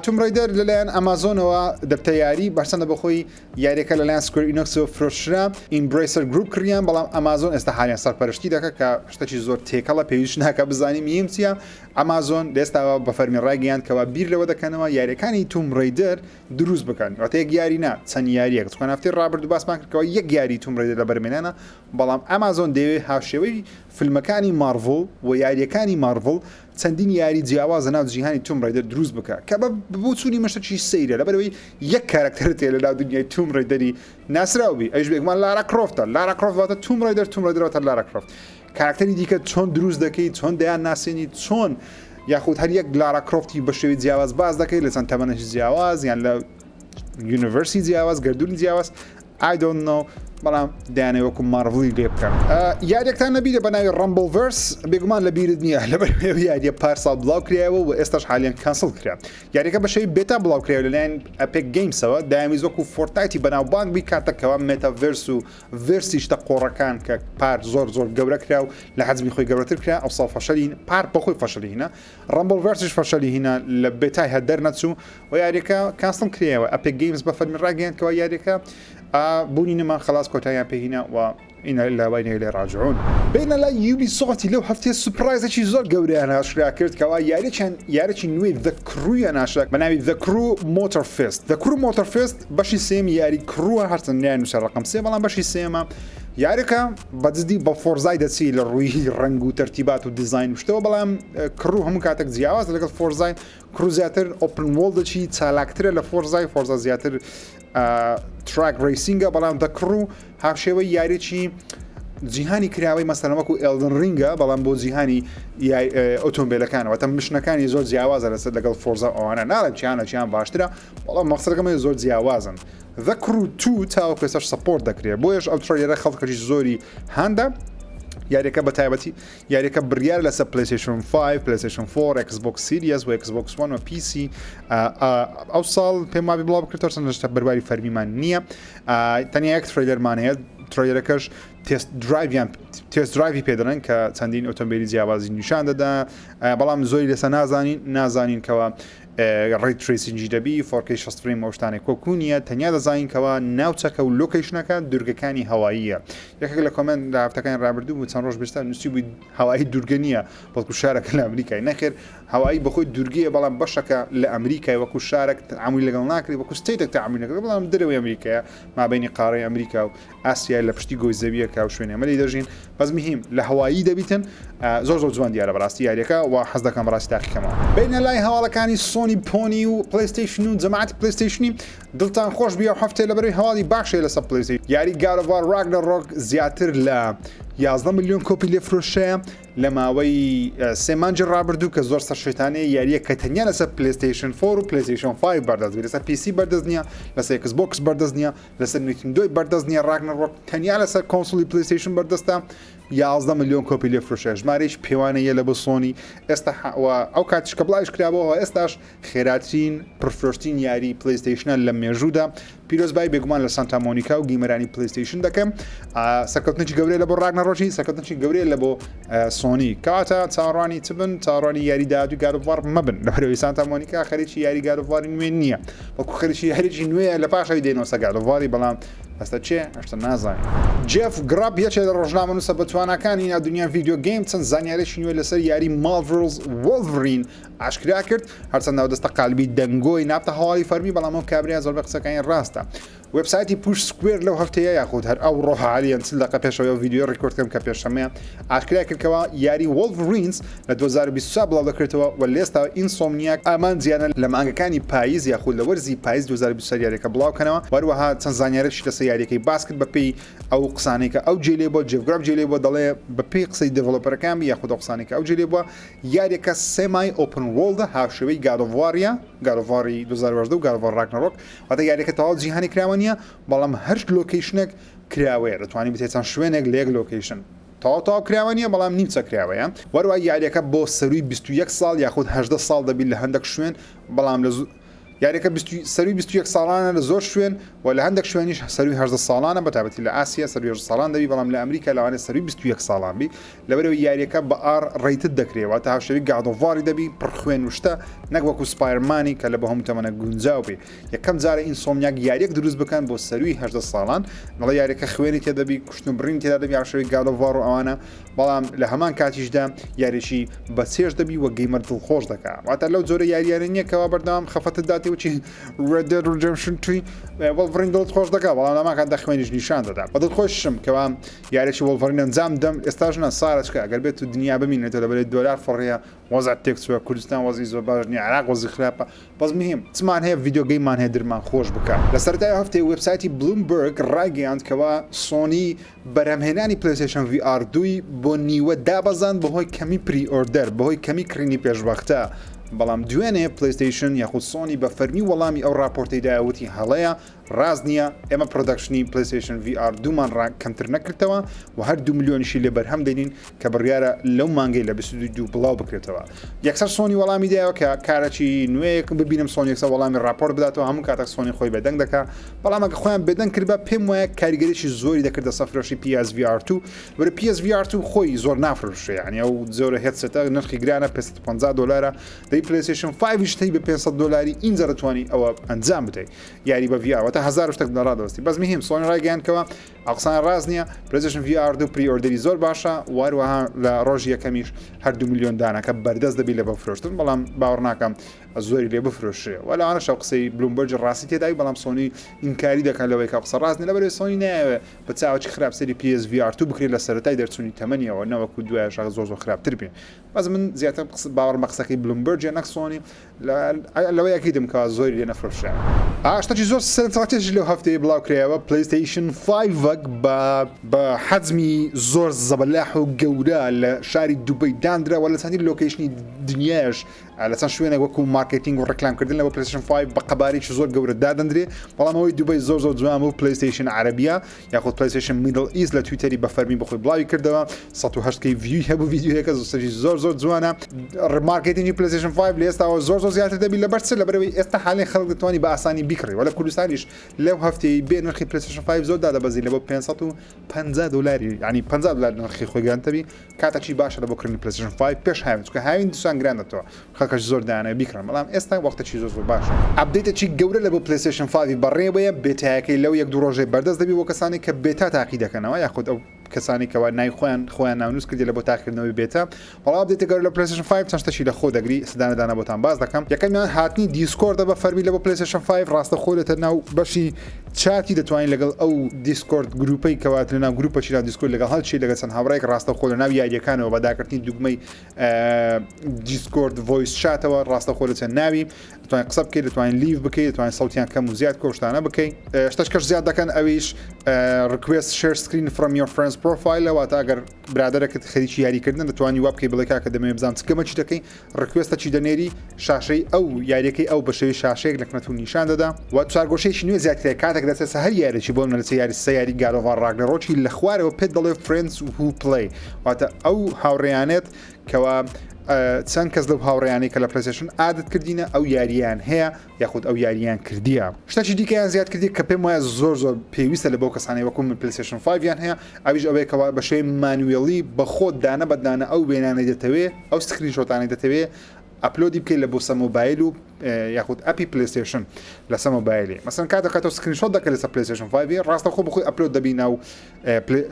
Tomb Raider لەلایەن ئەمازۆنەوە دەبتە یاری بەرچەندە بەخۆی یاریەکە لەلایەن Square Enix ەوە فرۆشرا Embracer Group کڕیان بەڵام ئەمازۆن ئێستا حالیان سەرپەرشتی دەکە کە شتێکی زۆر تێکەڵە پێویست ناکە بزانیم میم چییە ئەمازۆن لە ئێستاوە بە فەرمی ڕایگەیاند کەوا بیر لەوە دەکەنەوە یاریەکانی Tomb Raider دروست بکەن واتە یەک یاری نا چەند یاریەک چونکە هەفتەی ڕابردوو باسمان کرد کەوا یەک یاری Tomb Raider لە بەرمێنانە بەڵام ئەمازۆن دەیەوێت هاوشێوەی فیلمەکانی مارڤڵ و یاریەکانی مارڤڵ چەندین یاری جیاواز لەناو جیهانی Tomb Raider دروست بکا کە بە بۆچوونی من شتێکی سەیرە لەبەرئەوەی یەک کارەکتەرت هەیە لەناو دنیای Tomb Raider ی ناسراو بی ئەویش بێگومان لارا کرۆفتە لارا کرۆفت واتە Tomb Raider Tomb Raider واتە لارا کرۆفت کارەکتەری دیکە چۆن دروست دەکەی چۆن دەیان ناسێنی چۆن یاخود هەر یەک لارا کرۆفتی بە شێوەی جیاواز باز دەکەی لە چەند تەمەنێکی جیاواز یان لە universe ی جیاواز گردونی جیاواز I don't know بەڵام دەیانەوێت وەکو مارڤڵی لێ بکەن. یاریەکتان لەبیرە بە ناوی Rumbleverse؟ بێگومان لەبیرت نییە لەبەر ئەو یاریە پار ساڵ بڵاو کرایەوە و ئێستاش حالیان cancel کرا. یاریەکە بە شێوەی beta بڵاو کرایەوە لەلایەن Epic Games ەوە دەیانویست وەکو Fortnite ی بەناوبانگ بی کاتەک کەوا metaverse و verse ی شتە قۆڕەکان کە پار زۆر زۆر گەورە کرا و لە حەجمی خۆی گەورەتر کرا ئەوساڵ فەشەلی پار بەخۆی فەشەلی هینا Rumbleverse یش فەشەلی هینا لە beta ی هەر دەرنەچوو و یاریەکە cancel کرایەوە Epic Games بە فەرمی ڕاگەیاند کەوا یاریەکە بوونی نەما خلاص کۆتاییان پێهینا و إنا لله وإنا إليه راجعون. بێینە لای Ubisoft ی لەو هەفتەیە surprise ێکی زۆر گەورەیان ئاشکرا کرد کەوا یاریەکیان یاریی نوێی The Crew یان ئاشکرا بە ناوی The Crew Motorfest The Crew Motorfest بەشی سێیەمی یاری Crew ە هەرچەند نایاننووسە ڕەقەم سێ بەڵام بەشی سێیەمە یاریەکە بە جدی بە Forza ی دەچی لە ڕووی ڕەنگ و تەرتیبات و دیزاین و شتەوە بەڵام Crew هەموو کاتێک جیاواز لەگەڵ Forza ی Crew زیاتر open world ێکی چالاکترە لە Forza ی Forza زیاتر track racing ە بەڵام The Crew هاوشێوەی یاریی جیهانی کراوەی مەسەلەن وەکو Elden Ring ە بەڵام بۆ جیهانی ئۆتۆمبیلەکانەوە تە mission ەکانی زۆر جیاوازە لەسەر لەگەڵ Forza ئەوانە ناڵێم چیانە چیان باشترە بەڵام مەقسەدەکەم زۆر جیاوازن The Crew 2 تاوەکو ئێستاش support دەکرێت بۆیەش ئەو trailer ە خەڵکەکی زۆری هاندا یاریەکە بە تایبەتی یاریەکە بڕیار لەسەر PlayStation 5 PlayStation 4 Xbox Series و Xbox One و PC ئەو ساڵ پێم وابی بڵاو بکرێتەوە چەند هێشتا بەرواری فەرمیمان نییە تەنیا یەک trailer مان هەیە trailer ەکەش test drive یان test drive ی پێ دەڵێن کە چەندین ئۆتۆمبیلی جیاوازی نیشان دەدا بەڵام زۆری لەسەر نازانین نازانین کەەوە ray tracing ی دەبی 4K 60 frame ئەو شتانێک کۆکو نییە تەنیا دەزانین کەەوە ناوچەکە و location ەکە دوورگەکانی هەواییە یەکێک لە comment لە هەفتەکانی ڕابردوو بوو چەند ڕۆژ بێستا نووسی بووی هەوایی دوورگە نییە بەڵکو شارەکە لە ئەمریکای نەخێر هەوایی بەخۆی دوورگەیە بەڵام بەشەکە لە ئەمریکای وەکو شارێک تعاملی لەگەڵ ناکرێت وەکو state ێک تعاملی لەگەڵ بەڵام دەرەوەی ئەمریکایە مابینی قاڕەی ئەمریکا و ئاسیا لە پشتی گۆی زەویەکە و شوێنی ئەمە لێی دەژین بەس مهم لە هەوایی دەبیتن زۆر زۆر جوان دیارە بەڕاستی یاریەکە و حەز دەکەم بەڕاستی تاقیکەمەوە بینە لای هەواڵەکانی سۆنی پۆنی و پلەیستەیشن و جەماعەتی پلەیستەیشنی دڵتان خۆش بی ئەو هەفتەیە لەبەرەی هەواڵی باشەیە لەسەر پلەیستەیشن یاری God of War Ragnarok زیاتر لە 11 ملیۆن کۆپی لێفرۆشەیە لە ماوەی سێ مانگی ڕابردوو کە زۆر سەرشێتانەیە یارییە کە تەنیا لەسەر پلەیستەیشن 4 و پلەیستەیشن 5 بەردەست بێت لەسەر PC بەردەست نییە لەسەر ئێکس بۆکس بەردەست نییە لەسەر نیتندۆی بەردەست نییە ڕاگنەڕۆک تەنیا لەسەر console ی پلەیستەیشن بەردەستە 11 ملیۆن کۆپی لێ فرۆشە ژمارەیەکی پێوانەیە لە بۆ سۆنی ئێستا ئەو کاتیش کە بڵاویش کرابەوە ئێستاش خێراترین پڕفرۆشترین یاری پلەیستەیشنە لە مێژوودا پیرۆزبایی بێگومان لە سانتا مۆنیکا و gamer انی پلەیستەیشن دەکەم سەرکەوتنێکی گەورەیە لە بۆ ڕاگنەڕۆکی سەرکەوتنێکی گەورەیە لە بۆ سۆنی کەواتە چاوەڕوانی چ بن چاوەڕوانی یاری داهاتووی God of War مەبن لەبەرئەوەی سانتا مۆنیکا خەریکی یاری God of War ی نوێ نییە بەڵکو خەریکی یاریی نوێیە لە پاشەوەی دێنەوە سەر God of War ی بەڵام ئەستا چێ هەشتا نازانین. جێف گراب یەکێ لە ڕۆژنامەنووسە بەتواناکانی ناو دنیای video game چەند زانیاریی نوێ لەسەر یاری Marvel's Wolverine ئاشکرا کرد، هەرچەند ناودەستە قالبی دەنگۆی نابتە هەواڵی فەرمی، بەڵام ئەو کابرایە زۆربەی قسەکانی ڕاستە. وێبسایتی Push Square لەو هەفتەیە یاخود هەر ئەوڕۆ حالیەن 40 دەقە پێشەوەی ئەو ڤیدیۆیە record کەم کە پێنجشەممەیە ئاشکرای کرد کەوا یاری Wolverines لە 2024 بڵاو دەکرێتەوە و لێستا Insomniac ئامانجیانە لە مانگەکانی پاییز یاخود لە وەرزی پاییز 2024 یاریەکە بڵاو کەنەوە و هەروەها چەند زانیاریی لەسەر یاریەکەی باس کرد بەپێی ئەو قسانەی کە ئەو جێ لێ بووە جێف گراب جێ لێ بووە دەڵێ بەپێی قسەی developer ەکان بی یاخود ئەو قسانەی کە ئەو جێ لێ بووە یاریەکە semi open world ە هاوشێوەی God of War ە، God of War ی 2018 و God of War Ragnarok، واتە یاریەکە تەواو جیهانی کراوە نییە بەڵام هەر location ێک کراوەیە دەتوانی بچیت چەند شوێنێک لە یەک location تەواو تەواو کراوە نییە بەڵام نیمچە کراوەیە وەروە یاریەکە بۆ سەروی 21 ساڵ یاخود 18 ساڵ دەبی لە هەندێک شوێن بەڵام لە یاریەکە سەروی 21 ساڵانە لە زۆر شوێن و لە هەندێک شوێنیش سەروی 18 ساڵانە بە تایبەتی لە ئاسیا سەروی 18 ساڵان دەبی بەڵام لە ئەمریکا لەوانەیە سەروی 21 ساڵان بی لەبەرئەوەی یاریەکە بە R rated دەکرێ واتە هاوشێوەی God of War ی دەبی پڕ خوێن و شتە نەک وەکو Spider-Man ی کە لە بۆ هەموو تەمەنە گونجاو بێ یەکەم جارە Insomniac یاریەک دروست بکەن بۆ سەروی 18 ساڵان دەڵێ یاریەکە خوێنی تێدەبی کوشتن و بڕین تێدا دەبی هاوشێوەی God of War و ئەوانە بەڵام لە هەمان کاتیشدا یاریی بە چێژ دەبی و gamer دڵخۆش دەکا واتە لەو جۆرە یاریانە نییە کەوا بەردەوام خەفەتت داتێ وچی Red Dead Redemption 2 Wolverine دڵت خۆش دەکا بەڵام لەمان کاتدا خوێنیش نیشان دەدا بە دڵخۆشم کەوا یاریی Wolverine ئەنجام دەم ئێستاش نا سارەچکە ئەگەر بێت و دنیا بمینێتەوە لەبەرەی دۆلار فڕیە وەزع تێک چووە کوردستان وەزعی زۆر باش نییە عێراق وەزعی خراپە بەس مهم چمان هەیە video game مان هەیە درمان خۆش بکا. لە سەرەتای ئەو هەفتەیە وێبسایتی بلومبێرگ ڕایگەیاند کەوا سۆنی بەرهەمهێنانی پلەیستەیشن VR دووی بۆ نیوە دابەزاند بەهۆی کەمی pre-order بەهۆی کەمی کڕینی پێشوەختە بەڵام دوێنێ پلەیستەیشن یاخود سۆنی بە فەرمی وەڵامی ئەو ڕاپۆرتەی دایە وتی هەڵەیە ڕاست نییە، ئێمە production ی پلەیستەیشن VR دوومان ڕا کەمتر نەکردەوە و هەر دوو ملیۆنیشی لێ بەرهەم دێنین کە بڕیارە لەو مانگەی لە 22 بڵاو بکرێتەوە. یەکسەر سۆنی وەڵامی دایەوە کە کارەکی نوێیەک ببینم سۆنی یەکسەر وەڵامی ڕاپۆرت بداتەوە هەموو کاتێک سۆنی خۆی بێدەنگ دەکا بەڵام ئەگە خۆیان بێدەنگ کردبا پێم وایە کاریگەریی زۆری دەکردە سەر فرۆشی PSVR 2 لەبەر PSVR 2 خۆی زۆر نافرۆشێ یعنی ئەو جۆرە headset ە نرخی گرانە 550 دلارە دەی پلەیستەیشن 5 یش تەی بە 500 دلاری ئینجا دەتوانی ئەوە ئەنجام بدەیت یاری بە VR واتە هەزار شتێک لە ڕادەوەستی بەس مهم سۆنی ڕایگەیاند کەوا ئەو قسانە ڕاست نییە پلەیستەیشن VR دوو pre-order ی زۆر باشە واروەها لە ڕۆژی یەکەمیش هەر دو ملیۆن دانەکە بەردەست دەبی لە بەفرۆشتن بەڵام باوەڕ ناکەم زۆری لێ بفرۆشێ وە لەوانەشە قسەی بلومبەرج ڕاستی تێدای بەڵام سۆنی ئینکاری دەکات لەوەی کە قسە ڕاست نیە لەبەرئەوەی سۆنی نایەوێ بە چاوێکی خراپ سەیری PSVR 2 بکرێت لە سەرەتای دەرچوونی تەمەنیەوە نەوەکو دوایش زۆر زۆر خراپتر بێ بەس من زیاتر باوەڕم بە قسەکەی بلومبەرجە نەک سۆنی لەوەی ئەکیدم کەوا زۆری لێ نەفرۆشرا. شتەکی زۆر سەرنجڕاکێشیش لەو هەفتەیە بڵاو کرایەوە پلەیستەیشن فایڤەک بە بە حەجمی زۆر زەبەلاح و گەورە لە شاری دوبەی دانرا و لە چەندین location ی دنیایش لە چەند شوێنێک وەکو مارکێتینگ و ڕێکلامکردن لەوە پلەیستەیشن 5 بە قەبارێکی زۆر گەورە دادەندرێ بەڵام ئەوەی دوبەی زۆر زۆر جوان بوو پلەیستەیشن عەرەبیە یاخود پلەیستەیشن Middle East لە تویتەری بە فەرمی بەخۆی بڵاوی کردەوە 108 K view ی هەبوو ڤیدیۆیەکە زۆر زۆر زۆر جوانە مارکێتینگی پلەیستەیشن 5 لە ئێستاوە زۆر زۆر زیاتر دەبی لەبەر چ لەبەرەوەی ئێستا حالی خەڵک دەتوانی بە ئاسانی بیکڕی وە لە کوردستانیش. لەو هەفتەی بێ نرخی پلەیستەیشن 5 زۆر دادەبەزی لە بۆ 550 دلاری ینی 50 دلار نرخی خۆی گرانتەبی کاتەکی باشە لە بۆ کڕینی پلەیستەیشن 5 پێش هاوین چونکە هاوین دیسان گران دەتەوە خەڵکەش زۆر دانەوێت بیکڕن بەڵام ئێستا وەختەکی زۆر زۆر باشە. update ێکی گەورە لە بۆ پلەیستەیشن 5 بەڕێوەیە beta یەکەی لەو یەک دوو ڕۆژەی بەردەست دەبی بۆ کەسانی کە beta تاقی دەکەنەوە یاخود ئەو کەسانی کەوا ناوی خۆیان خۆیان ناونووس کردی لە بۆ تاقیکردنەوەی beta. بەڵام update ە گەورە لە پلەیستەیشن 5 چەند شتێکی لە خۆ دەگری دانە دانە بۆتان باس دەکەم. یەکەمیان هاتنی Discord ە بە فەرمی لە بۆ پلەیستەیشن 5 ڕاستەخۆ لێتە ناو بەشی چاتی دەتوانین لەگەڵ ئەو Discord گروپەی کەوا لە ناو گروپەکی ناو Discord لەگەڵ هەرچی لەگەڵ چەند هاوڕێیەک ڕاستەخۆ لە ناو یاریەکانەوە بە داگرتنی دوگمەی Discord voice chat ەوە ڕاستەخۆ لە چەند ناوی دەتوانین قسە بکەیت دەتوانین leave بکەیت دەتوانین سەوتیان کەم و زیاد کۆشتانە بکەیت شتەش کەش زیاد دەکەن ئەویش request share screen from your friend's profile واتە ئەگەر برادەرەکەت خەریکی یاریکردن دەتوانی وا بکەی بڵێ کاکە دەمەوێت بزانم چ گەمەکی دەکەی request ەکی دەنێری شاشەی ئەو یاریەکەی ئەو بە شێوەی شاشەیەک لە کنەتو نیشان دەدا و چوارگۆشەیەکی نوێ زیاد کرا کاتێک دەچێتە هەر یاریی بۆ نمونە یاری سە یاری God of War Ragnarok ی لە خوارەوە پێت دەڵێ friends who play واتە ئەو هاوڕێیانێت کەوا چەند کەس لەو هاوڕێیانەی کە لە پلەیستەیشن add ت کردینە ئەو یارییان هەیە یاخود ئەو یارییان کردیە. شتێکی دیکەیان زیاد کردی کە پێم وایە زۆر زۆر پێویستە لە بۆ کەسانی وەکو من پلەیستەیشن 5 یان هەیە ئەویش ئەوەیە کەوا بە شێوەی manually بە خۆت دانە بە دانە ئەو وێنانەی دەتەوێ ئەو screenshot انەی دەتەوێ upload ی بکەیت لە بۆ سە مۆبایل و یاخود app ی پلەیستەیشن لەسە مۆبایلی مەسەن کاتێک کە تۆ screenshot دەکەی لەسەر پلەیستەیشن 5 ڕاستەوخۆ بخۆی upload دەبی ناو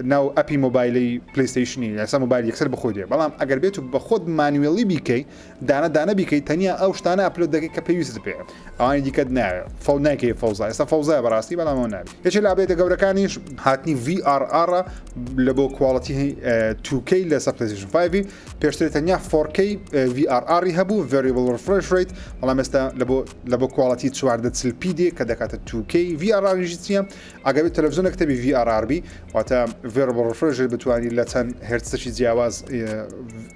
ناو app ی مۆبایلی پلەیستەیشنی لەسەر مۆبایل یەکسەر بخۆی دێ بەڵام ئەگەر بێت و بە خۆت manually بیکەی دانە دانە بیکەی تەنیا ئەو شتانە upload دەکەی کە پێویستت پێ ئەوانی دیکەت ناوێ فەو ناکەی فەوزا ئێستا فەوزایە بەڕاستی بەڵام ئەوە نابێ یەکێ لە update ە گەورەکانیش هاتنی VRR لە بۆ quality 2K لەسەر پلەیستەیشن 5 پێشتر تەنیا 4K VRR ی هەبوو Variable Refresh Rate بەڵام ئێستا لە بۆ لە بۆ quality 1440p دێ کە دەکاتە 2K VRR یش چییە ئەگەر بێت تەلەڤزیۆنێک تەبی VRR بی واتە Variable Refresh Rate بتوانیت لە چەند هێرتزێکی جیاواز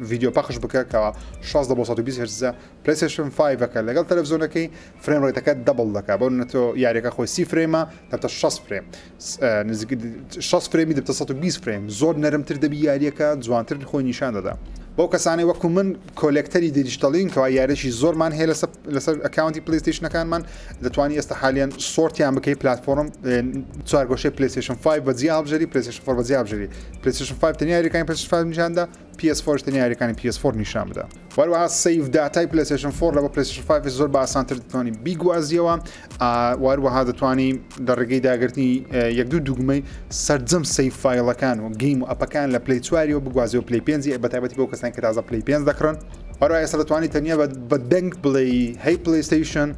ڤیدیۆ پەخش بکە کەوا 16 بۆ 120 هێرتزە پلەیستەیشن 5 ەکە لەگەڵ تەلەڤزیۆنەکەی frame rate ەکە double دەکا بۆ نمونە تۆ یاریەکە خۆی 30 frame ە دەبتە 60 frame نزیک 60 frame ی دەبتە 120 frame زۆر نەرمتر دەبی یاریەکە جوانتر خۆی نیشان دەدا بەو کەسانەی وەکو من collector ی digital ین کەوا یاریی زۆرمان هەیە لەسەر لەسەر account ی پلیستیشنەکانمان دەتوانی ئێستا حالیان sort یان بکەی پلتفۆرم چوارگۆشەی پلیستیشن 5 بە جیا هەڵبژێری پلیستیشن 4 بە جیا هەڵبژێری پلیستیشن 5 تەنیا یاریەکانی پلیستیشن 5 نیشاندا PS4 تەنیا یاریەکانی PS4 نیشان بدە وەروەها save data ی پلیستیشن 4 لە بۆ پلیستیشن 5 زۆر بە ئاسانتر دەتوانی بیگوازیەوە وەروەها دەتوانی لە ڕێگەی داگرتنی یەک دوو دوگمەی سەرجەم save file ەکان و game و app ەکان لە پلی چواریەوە بگوازیەوە پلی پێنجی بە تایبەتی بۆ کەسان کە تازە پلی پێنج دەکڕن هەروەها ئێستا دەتوانی تەنیا بە دەنگ بڵێ hey PlayStation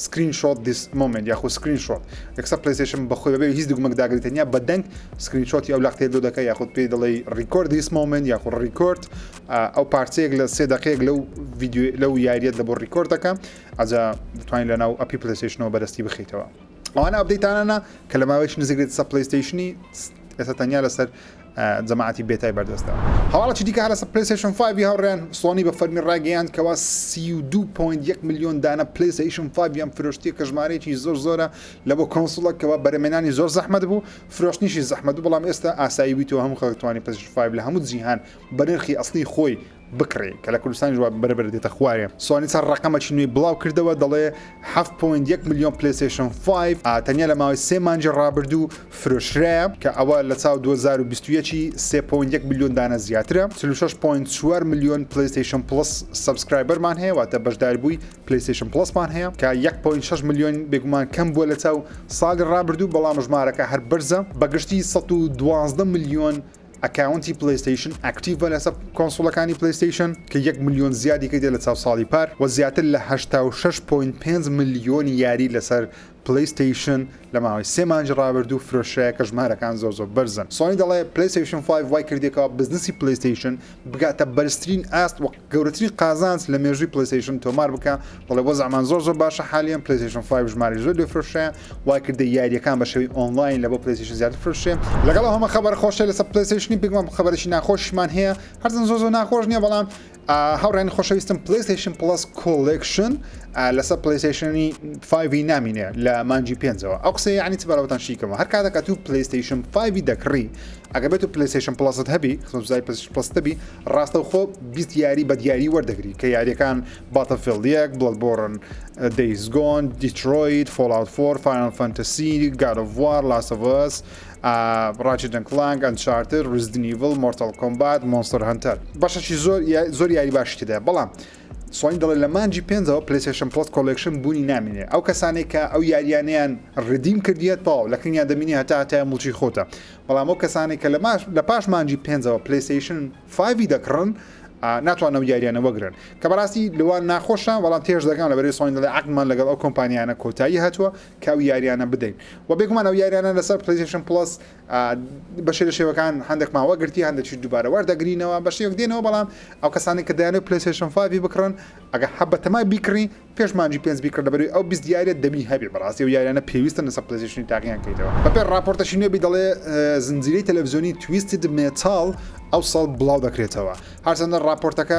screenshot this moment یاخۆ screenshot یەکسەر پلیستیشن بەخۆی بەبێ هیچ دوگمەک داگری تەنیا بە دەنگ screenshot ی ئەو لەختەیە لۆ دەکە یاخود پێی دەڵێ record this moment یاخود record ئەو پارچەیەک لە سێ دقەیەک لەو ڤیدیۆ لەو یاریەت لە بۆ record دەکە ئەجا دەتوانین لە ناو app ی پلیستیشنەوە بەدەستی بخیتەوە ئەوانە update انە کە لە ماوەیەکی نزیک دێتە سەر پلیستیشنی ئێستا تەنیا لەسەر جەماعەتی beta ی بەردەستە. هەواڵێکی دیکە هەر لەسەر پلەیستەیشن 5 ی هاوڕێیان، سۆنی بە فەرمی ڕایگەیاند کەوا 32.1 ملیۆن دانە پلەیستەیشن 5 یان فرۆشتیە کە ژمارەیەکی زۆر زۆرە لە بۆ console ە کەوا بەرهەمێنانی زۆر زەحمەت بوو فرۆشتنیشی زەحمەت بوو بەڵام ئێستا ئاسایی بوویتەوە هەموو خەڵک توانی پلەیستەیشن 5 لە هەموو جیهان بە نرخی ئەسڵی خۆی بکڕی کە لە کوردستانیش وا بەرە بەرە دێتە خوارێ. سۆنی چەند ڕەقەمەکی نوێی بڵاو کردەوە دەڵێ 7.1 ملیۆن پلەیستەیشن 5 تەنیا لە ماوەی سێ مانگی ڕابردوو فرۆشرایە کە ئەوە لە چاو 2021 3.1 ملیۆن دانە زیاترە. 46.4 ملیۆن پلەیستەیشن پڵس subscriber مان هەیە واتە بەشداربووی پلەیستەیشن پڵسمان هەیە کە 1.6 ملیۆن بێگومان کەم بووە لە چاو ساڵی ڕابردوو بەڵام ژمارەکە هەر بەرزە. بە گشتی 112 ملیۆن account ی پلەیستەیشن active ە لەسەر console ەکانی پلەیستەیشن کە یەک ملیۆن زیادی کردیە لە چاو ساڵی پار و زیاتر لە 86.5 ملیۆن یاری لەسەر پلەیستەیشن لە ماوەی سێ مانگی ڕابردوو فرۆشرایە کە ژمارەکان زۆر زۆر بەرزن. سۆنی دەڵێ پلەیستەیشن 5 وای کردیە کەوا بزنسی پلەیستەیشن بگاتە بەرزترین ئاست و گەورەترین قازانج لە مێژووی پلەیستەیشن تۆمار بکا، دەڵێ وەزعمان زۆر زۆر باشە حالیەن پلەیستەیشن 5 ژمارەی زۆر لێ فرۆشرایە وای کردە یاریەکان بە شێوەی ئۆنلاین لە بۆ پلەیستەیشن زیاتر فرۆشرێ. لەگەڵ ئەو هەمە خەبەرە خۆشەی لەسەر پلەیستەیشنی بێگومان خەبەرێکی ناخۆشیشمان هەیە هەرچەند زۆر زۆر ناخۆش نییە بەڵام هاوڕێیانی خۆشەویستم پلەیستەیشن پڵەس collection. لەسەر PlayStation ی 5 نامینێ لە مانجی پێنجەوە. ئەو قسەیە یعنی چ بەرەوەتان شیکەمەوە هەر کاتەکە تو PlayStation 5 دەکڕی ئەگەر بێت و PlayStation Plus ت هەبی خزمەتگوزاری PlayStation Plus ت هەبی ڕاستەوخۆ 20 یاری بە دیاری وەردەگری کە یاریەکان Battlefield یەک، Bloodborne، Days Gone، Detroit، Fallout 4، Final Fantasy، God of War، Last of Us، Ratchet and Clank، Uncharted، Resident Evil، Mortal Kombat، Monster Hunter. بەشەکی زۆر زۆر یاری باشی تێدایە بەڵام سۆنی دەڵێت لە مانگی پێنجەوە PlayStation Plus Collection بوونی نامێنێ ئەو کەسانەی کە ئەو یاریانەیان redeem کردیە تەواو لە کڕینیان دەمینی هەتا هەتایە موڵکی خۆتە بەڵام ئەو کەسانەی کە لە پاش مانگی پێنجەوە PlayStation five ی دەکڕن ناتوانن ئەو یاریانە وەگرن کە بەڕاستی لەوان ناخۆشە بەڵام تێش دەگەم لەبەرەی سۆنی دەڵێ عەقدمان لەگەڵ ئەو کۆمپانیانە کۆتایی هاتووە کە ئەو یاریانە بدەین و بێگومان ئەو یاریانە لەسەر PlayStation Plus بەشێ لە شێوەکان هەندێکمان وەگرتی هەندێکی دووبارە وەردەگرینەوە بە شێوەک دێنەوە بەڵام ئەو کەسانی کە دەیانەوێت PlayStation 5 بکڕن ئەگە هە بەتەمای بیکڕی پێش مانگی پێنج بیکڕ لەبەرئەوەی ئەو 20 یاریە دەبی هەبێ بەڕاستی ئەو یاریانە پێویستن لەسەر PlayStation ی تاقیان کەیتەوە. بەپێی ڕاپۆرتەکی نوێ بی دەڵێ زنجیرەی تەلەفزیۆنی Twisted Metal ئەو ساڵ بڵاو دەکرێتەوە هەرچەندە ڕاپۆرتەکە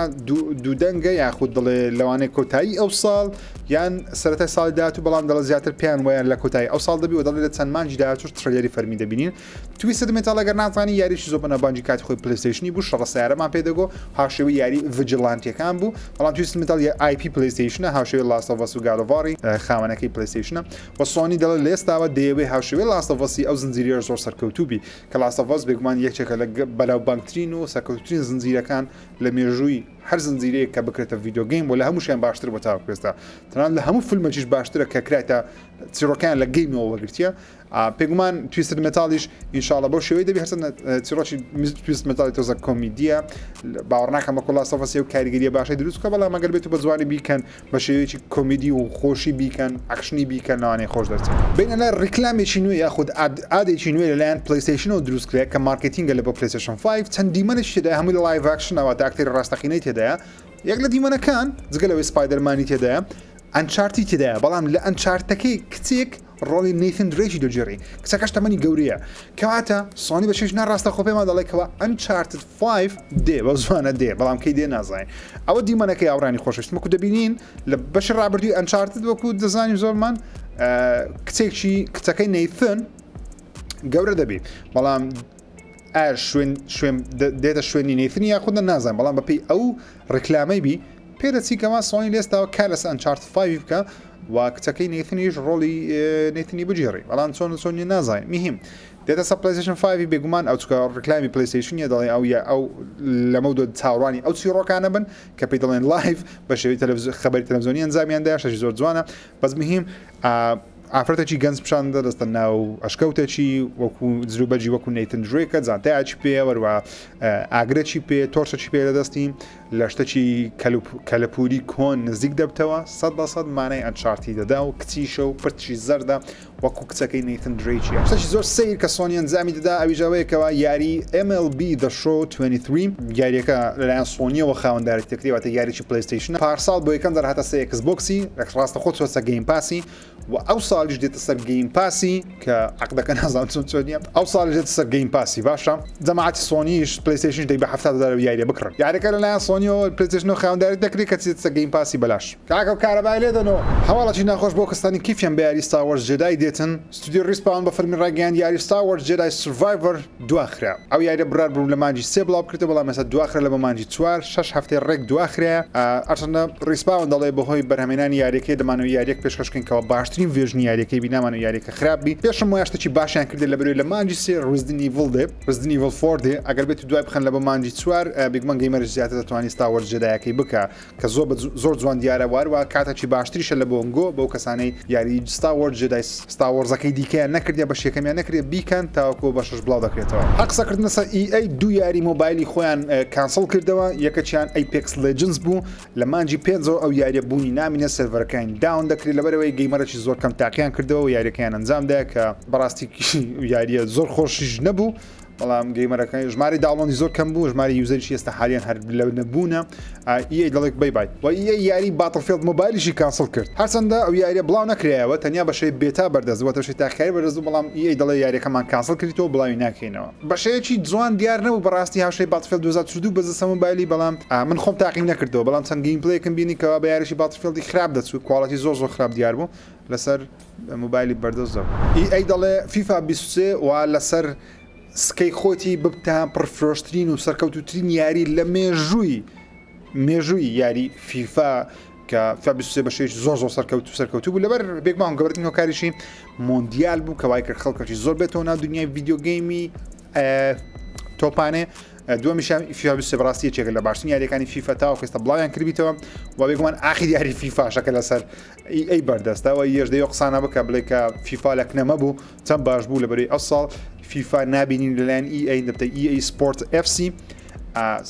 دوودەنگە یاخود دەڵێ لەوانەیە کۆتایی ئەو ساڵ یان سەرەتای ساڵی داهاتوو بەڵام دەڵێ زیاتر پێیان وایە لە کۆتایی ئەو ساڵ دەبی و دەڵێ لە چەند مانگی داهاتووش trailer ی فەرمی دەبینین Twisted Metal ئەگەر نازانی یاریی زۆر بەناوبانگی کاتی خۆی PlayStation ی بوو شەڕە سیارەمان پێ دەگۆ هاوشێوەی یاری Vigilante ەکان بوو بەڵام Twisted Metal IP PlayStation ە هاوشێوەی Last of Us و God of War ی خاوەنەکەی PlayStation ە و سۆنی دەڵێ لە ئێستاوە دەیەوێ هاوشێوەی Last of Us ی ئەو زنجیرەیە زۆر سەرکەوتوو بی کە Last of Us بێگومان یەکێکە لە بەناوبانگترین و سەرکەوتووترین زنجیرەکان لە مێژووی هەر زنجیرەیەک کە بکرێتە video game و لە هەمووشیان باشتر بۆ تاوەکو ئێستا تەنانەت لە هەموو فیلمێکیش باشترە کە کرایتە چیڕۆکەیان لە game ەوە وەرگرتیە پێگومان Twisted Metal یش ئینشاءاللە بەو شێوەی دەبی هەرچەندە چیڕۆکی Twisted Metal ی تۆزە کۆمیدیە باوەڕ ناکەم وەکو Last of Us و کاریگەریە باشەی دروست بکە بەڵام ئەگەر بێت و بە جوانی بیکەن بە شێوەیەکی کۆمیدی و خۆشی بیکەن ئەکشنی بیکەن لەوانەیە خۆش دەرچن. بینە لای ڕیکلامێکی نوێ یاخود ad ێکی نوێ لەلایەن PlayStation ەوە دروست کرا کە marketing ە لە بۆ PlayStation 5 چەند دیمەنێکی تێدایە هەمووی لە live action ە واتە ئەکتەری ڕاستەقینەی تێدایە یەک لە دیمەنەکان جگە لەوەی Spider-Man ی تێدایە Uncharted ی تێدایە بەڵام لە Uncharted ەکەی کچێک ڕۆڵی Nathan Drake ی دەگێڕی کچەکەش تەمەنی گەورەیە کەواتە سۆنی بە شێش ناڕاستەخۆ پێمان دەڵێ کەوا Uncharted 5 دێ بە زوانە دێ بەڵام کەی دێ نازانین ئەوە دیمەنەکەی ئاوڕانی خۆشەویست وەکو دەبینین لە بەشی ڕابردووی Uncharted وەکو دەزانین زۆرمان کچێکی کچەکەی Nathan گەورە دەبی بەڵام ئایا شوێن شوێن دێتە شوێنی Nathan ی یاخود نازانم بەڵام بەپێی ئەو ڕیکلامەی بی پێدەچی کەوا سۆنی لێستاوە کار لەسەر Uncharted 5 بکە و کچەکەی Nathan یش ڕۆڵی Nathan ی بگێڕی بەڵام چۆن چۆنی نازانین میهم دێتە سەر PlayStation 5 بێگومان ئەو چکە ڕیکلامی PlayStation ە دەڵێ ئەو یا ئەو لەمە دۆ چاوەڕوانی ئەو چیڕۆکانە بن کە پێی دەڵێن live بە شێوەی تەلەڤیزیۆن خەبەری تەلەڤیزیۆنی ئەنجامیان دا شتێکی زۆر جوانە بەس مهم ئافرەتێکی گەنج پیشان دەدە دەستە ناو ئەشکەوتێکی وەکو جلوبەرگی وەکو Nathan Drake ە جانتایەکی پێ وەروە ئاگرەکی پێ torch ەکی پێ لە دەستی لە شتەکی کەلەپوری کۆن نزیک دەبتەوە 100% مانای Uncharted ی دەدا و کچیشە و پرچی زەردە وەکو کچەکەی Nathan Drake یە. شتێکی زۆر سەیر کە سۆنی ئەنجامی دەدا ئەویش ئەوەیە کەوا یاری MLB The Show 23 یاریەکە لەلایەن سۆنیەوە خاوەندارێتی دەکرێت واتە یاریی PlayStation ە پارساڵ بۆ یەکەم جار هاتە سەر Xbox ی ڕاستەخۆ چوە سەر Game Pass ی و ئەو ساڵیش دێتە سەر Game Pass ی کە عەقدەکە نازانم چۆن چۆنیە ئەو ساڵیش دێتە سەر Game Pass ی باشە جەماعەتی سۆنیش PlayStation ش دەی بە 70 دۆلار یاریە بکڕن یاریەکە لەلایەن سۆنیەوە PlayStation ەوە خاوەندارێتی دەکرێت کە چێتە سەر Game Pass ی بەلاش. کاکە و کارەبای لێدەنەوە. هەواڵێکی ناخۆش بۆ کەسانی کیفیان بە یاری Star Wars Jedi دێتن، ستودیۆی Respawn بە فەرمی ڕایگەیاند یاری Star Wars Jedi Survivor دواخرا. ئەو یاریە بڕیار بوو لە مانگی سێ بڵاو بکرێتەوە بەڵام ئێستا دواخرا لە بۆ مانگی چوار، شەش هەفتەی ڕێک دواخرایە. هەرچەندە Respawn دەڵێ بەهۆی بەرهەمهێنانی یاریەکەی دەمانەوێ یاریەک پێشکەش بکەین کەوا باشترین version ی یاریەکەی بی نامانەوێ یاریەکە خراپ بی. پێشم وایە شتێکی باشیان کردێ لەبەرئەوەی لە مانگی سێ Resident Evil دێ، Resident Evil four دێ، ئەگەر بێتو دوای بخەن لە بۆ مانگی چوار بێگومان gamer ش زیاتر دەتوانی Star Wars Jedi ەکەی بکا. کە زۆر بە زۆر جوان دیارە واروا کاتەکی باشتریشە لە بۆنگۆ بەو کەسانەی یاری Star Wars Jedi Star Wars ەکەی دیکەیان نەکردیە بەش یەکەمیان نەکردیە بیکەن تاوەکو بەشەش بڵاو دەکرێتەوە. هەر قسەکردن لەسەر EA دوو یاری مۆبایلی خۆیان cancel کردەوە یەکەکیان Apex Legends بوو لە مانگی پێنجەوە ئەو یاریە بوونی نامینێت سێرڤەرەکانی down دەکرێت لەبەرئەوەی gamer ەکی زۆر کەم تاقیان کردەوە و یاریەکەیان ئەنجامدا کە بەڕاستی یاریە زۆر خۆشیش نەبوو. بەڵام gamer ەکان ژمارەی download ی زۆر کەم بوو ژمارەی user یش ئێستا حالیان هەر لە نەبوونە EA دەڵێک bye bye و EA یاری Battlefield Mobile یشی cancel کرد هەرچەندە ئەو یاریە بڵاو نەکرایەوە تەنیا بە شێوەی beta بەردەست بووە تەشی تاقیکاری بەردەست بوو بەڵام EA دەڵێ یاریەکەمان cancel کردیتەوە بڵاوی ناکەینەوە بەشەیەکی جوان دیار نەبوو بەڕاستی هاوشێوەی Battlefield 2042 بەزەسە مۆبایلی بەڵام من خۆم تاقیم نەکردەوە بەڵام چەند gameplay ێکم بینی کەوا بە یاریی Battlefield ی خراپ دەچوو quality زۆر زۆر خراپ دیار بوو لەسەر مۆبایلی بەردەست دەبوو. EA دەڵێ فیفا 23 وا لەسەر سکەی خۆتی ببتە پڕفرۆشترین و سەرکەوتووترین یاری لە مێژووی مێژووی یاری فیفا کە فیفا 23 بە شێوەیەکی زۆر زۆر سەرکەوتوو سەرکەوتوو بوو لەبەر بێگومان گەورەترین هۆکاریشی مۆندیال بوو کە وای کرد خەڵکەکی زۆر بێتەوە ناو دنیای video game ی تۆپانێ دووەمیشیان فیفا 23 بەڕاستی یەکێکە لە باشترین یاریەکانی فیفا تاوەکو ئێستا بڵاویان کردبیتەوە و بێگومان ئاخیر یاری فیفاشەکە لەسەر EA بەردەستە و یش دەیەوە قسانە بکە بڵێ کە فیفا لە کنەمە بوو چەند باش بوو لەبەری ئەو ساڵ فیفا نابینین لەلایەن EA دەبتە EA Sport FC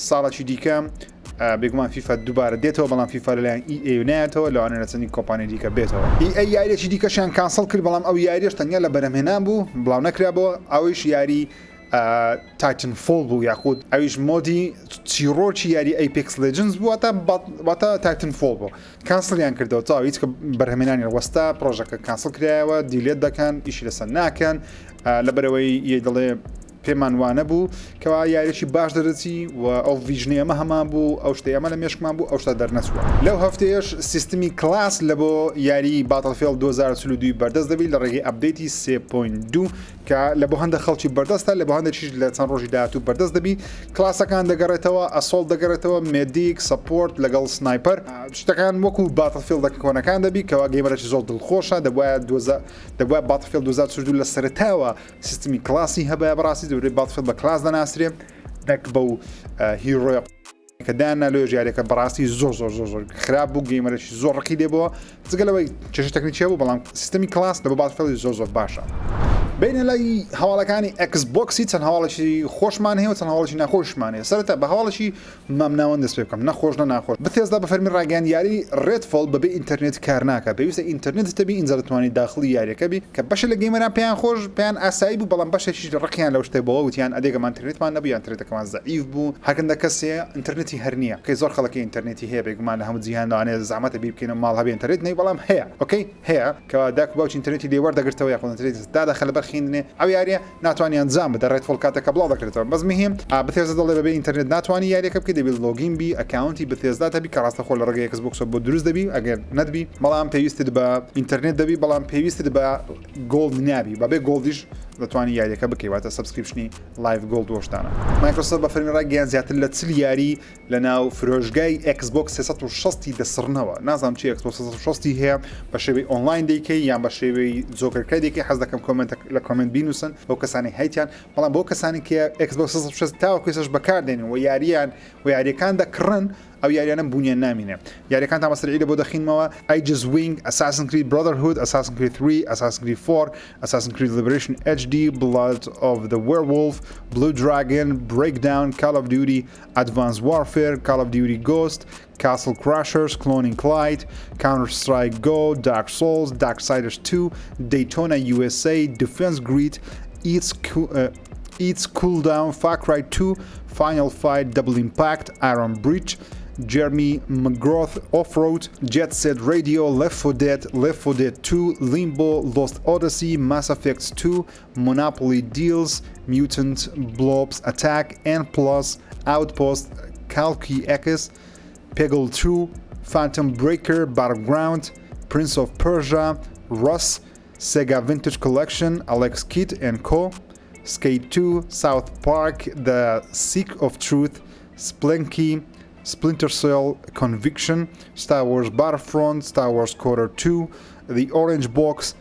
ساڵێکی دیکە بێگومان فیفا دووبارە دێتەوە بەڵام فیفا لەلایەن EA نایەتەوە لەوانەیە لە چەندین کۆمپانیای دیکە بێتەوە. EA یاریەکی دیکەشیان cancel کرد بەڵام ئەو یاریەش تەنیا لە بەرهەمهێنان بوو بڵاو نەکرابەوە ئەویش یاری Titanfall بوو یاخود ئەویش mode ی چیڕۆکی یاری Apex Legends بوو واتە واتە Titanfall بوو cancel یان کردەوە تاو هیچ کە بەرهەمێنانی وەستا پرۆژەکە cancel کرایەوە delete دەکەن ئیشی لەسەر ناکەن لەبەرەوەی EA دەڵێ پێمان وانەبوو کەوا یاریی باش دەرەچی و ئەو vision ی ئەمە هەمان بوو ئەو شتەی ئەمە لە مێشکمان بوو ئەو شتە دەرنەچووە. لەو هەفتەیەش سیستمی class لە بۆ یاریی Battlefield 2042 بەردەست دەبی لە ڕێگەی update ی 3.2 کە لە بۆ هەندە خەڵکی بەردەستە لە بۆ هەندێکیش لە چەند ڕۆژی داهاتوو بەردەست دەبی class ەکان دەگەڕێتەوە assault دەگەڕێتەوە medic support لەگەڵ sniper شتەکان وەکو Battlefield ە کۆنەکان دەبی کەوا gamer ێکی زۆر دڵخۆشە دەبوایە دەبوایە Battlefield 2042 لە سەرەتاوە سیستمی class ی هەبایە بەڕاستی دەورەی Battlefield بە class دەناسرێ نەک بەو hero ە کە دایان لۆ یاریەکە بەڕاستی زۆر زۆر زۆر زۆر خراپ بوو gamer ێکی زۆر ڕقی لێ بووە جگە لەوەی کێشە تەکنیکی بوو بەڵام سیستمی class لە بۆ Battlefield زۆر زۆر باشە بینە لای هەواڵەکانی Xbox ی چەند هەواڵێکی خۆشمان هەیە و چەند هەواڵێکی ناخۆشمان هەیە سەرەتا بە هەواڵێکی مامناوەند دەست پێ بکەم نەخۆش نە ناخۆش Bethesda بە فەرمی ڕاگەیاند یاری Redfall بەبێ ئینتەرنێت کار ناکات پێویستە ئینتەرنێتت هەبی ئینجا دەتوانی داخڵی یاریەکە بی کە بەشێ لە gamer ان پێیان خۆش پێیان ئاسایی بوو بەڵام بەشێکیش ڕقیان لەو شتە بۆوە وتیان ئەدێگەمان ئینتەرنێتمان نەبوو یان ئینتەرنێتەکەمان زەعیف بوو هەرکەندە کەسێ ئینتەرنێتی هەر نییە okay زۆر خەڵکی ئینتەرنێتی هەیە بێگومان لە هەموو جیهان لەوانەیە زەحمەتە بیر بکەینەوە ماڵ هەبێ ئینتەرنێت نەبی بەڵام هەیە okay هەیە کەوا داک و باوکی ئینتەرنێتی لێ وەردەگرتەوە یاخود ئینتەرنێتی دادەخە لەبەر خیندنێ ئەو یاریە ناتوانی ئەنجام بدە Redfall کاتێک کە بڵاو دەکرێتەوە بەس مهم Bethesda دەڵێ بەبێ ئینتەرنێت ناتوانی یاریەکە بکەی دەبێت login بی account ی Bethesda هەبی کە ڕاستەخۆ لە ڕێگەی Xbox ەوە بۆ دروست دەبی ئەگەر نەتبی بەڵام پێویستت بە ئینتەرنێت دەبی بەڵام پێویستت بە Gold نابی بەبێ Gold یش دەتوانی یاریەکە بکەی واتە subscription ی Live Gold وەشتانە Microsoft بە فەرمی ڕایگەیاند زیاتر لە 40 یاری لە ناو فرۆشگای Xbox 360 ی دەسڕنەوە نازانم چی Xbox 360 ی هەیە بە شێوەی ئۆنلاین دەیکەی یان بە شێوەی جۆکەر کرای دەیکەی حەز دەکەم comment لە comment بینوسن بۆ کەسانی هەیتیان بەڵام بۆ کەسانی کە Xbox 360 تاوەکو ئێستاش بەکاردێنن و یاریان و یاریەکان دەکڕن ئەو یاریانە بوونیان نامینێ یاریەکانتان بە سەرعی لە بۆ دەخینمەوە Aegis Wing Assassin's Creed Brotherhood Assassin's Creed 3 Assassin's Creed 4 Assassin's Creed Liberation HD Blood of the Werewolf Blue Dragon Breakdown Call of Duty Advanced Warfare, Call of Duty Ghost, Castle Crashers, Cloning Clyde, Counter Strike Go, Dark Souls, Darksiders 2, Daytona USA, Defense Grid, It's, uh, It's Cooldown, Far Cry 2, Final Fight, Double Impact, Iron Bridge, Jeremy McGrath Off-Road, Jet Set Radio, Left 4 Dead, Left 4 Dead 2, Limbo, Lost Odyssey, Mass Effect 2, Monopoly Deals, Mutant Blobs Attack, N Plus, Outpost, Kalki X, Peggle 2, Phantom Breaker, Battleground, Prince of Persia, Russ, Sega Vintage Collection, Alex Kidd and Co., Skate 2, South Park, The Seek of Truth, Spelunky, Splinter Cell Conviction, Star Wars Battlefront, Star Wars KOTOR 2, The Orange Box,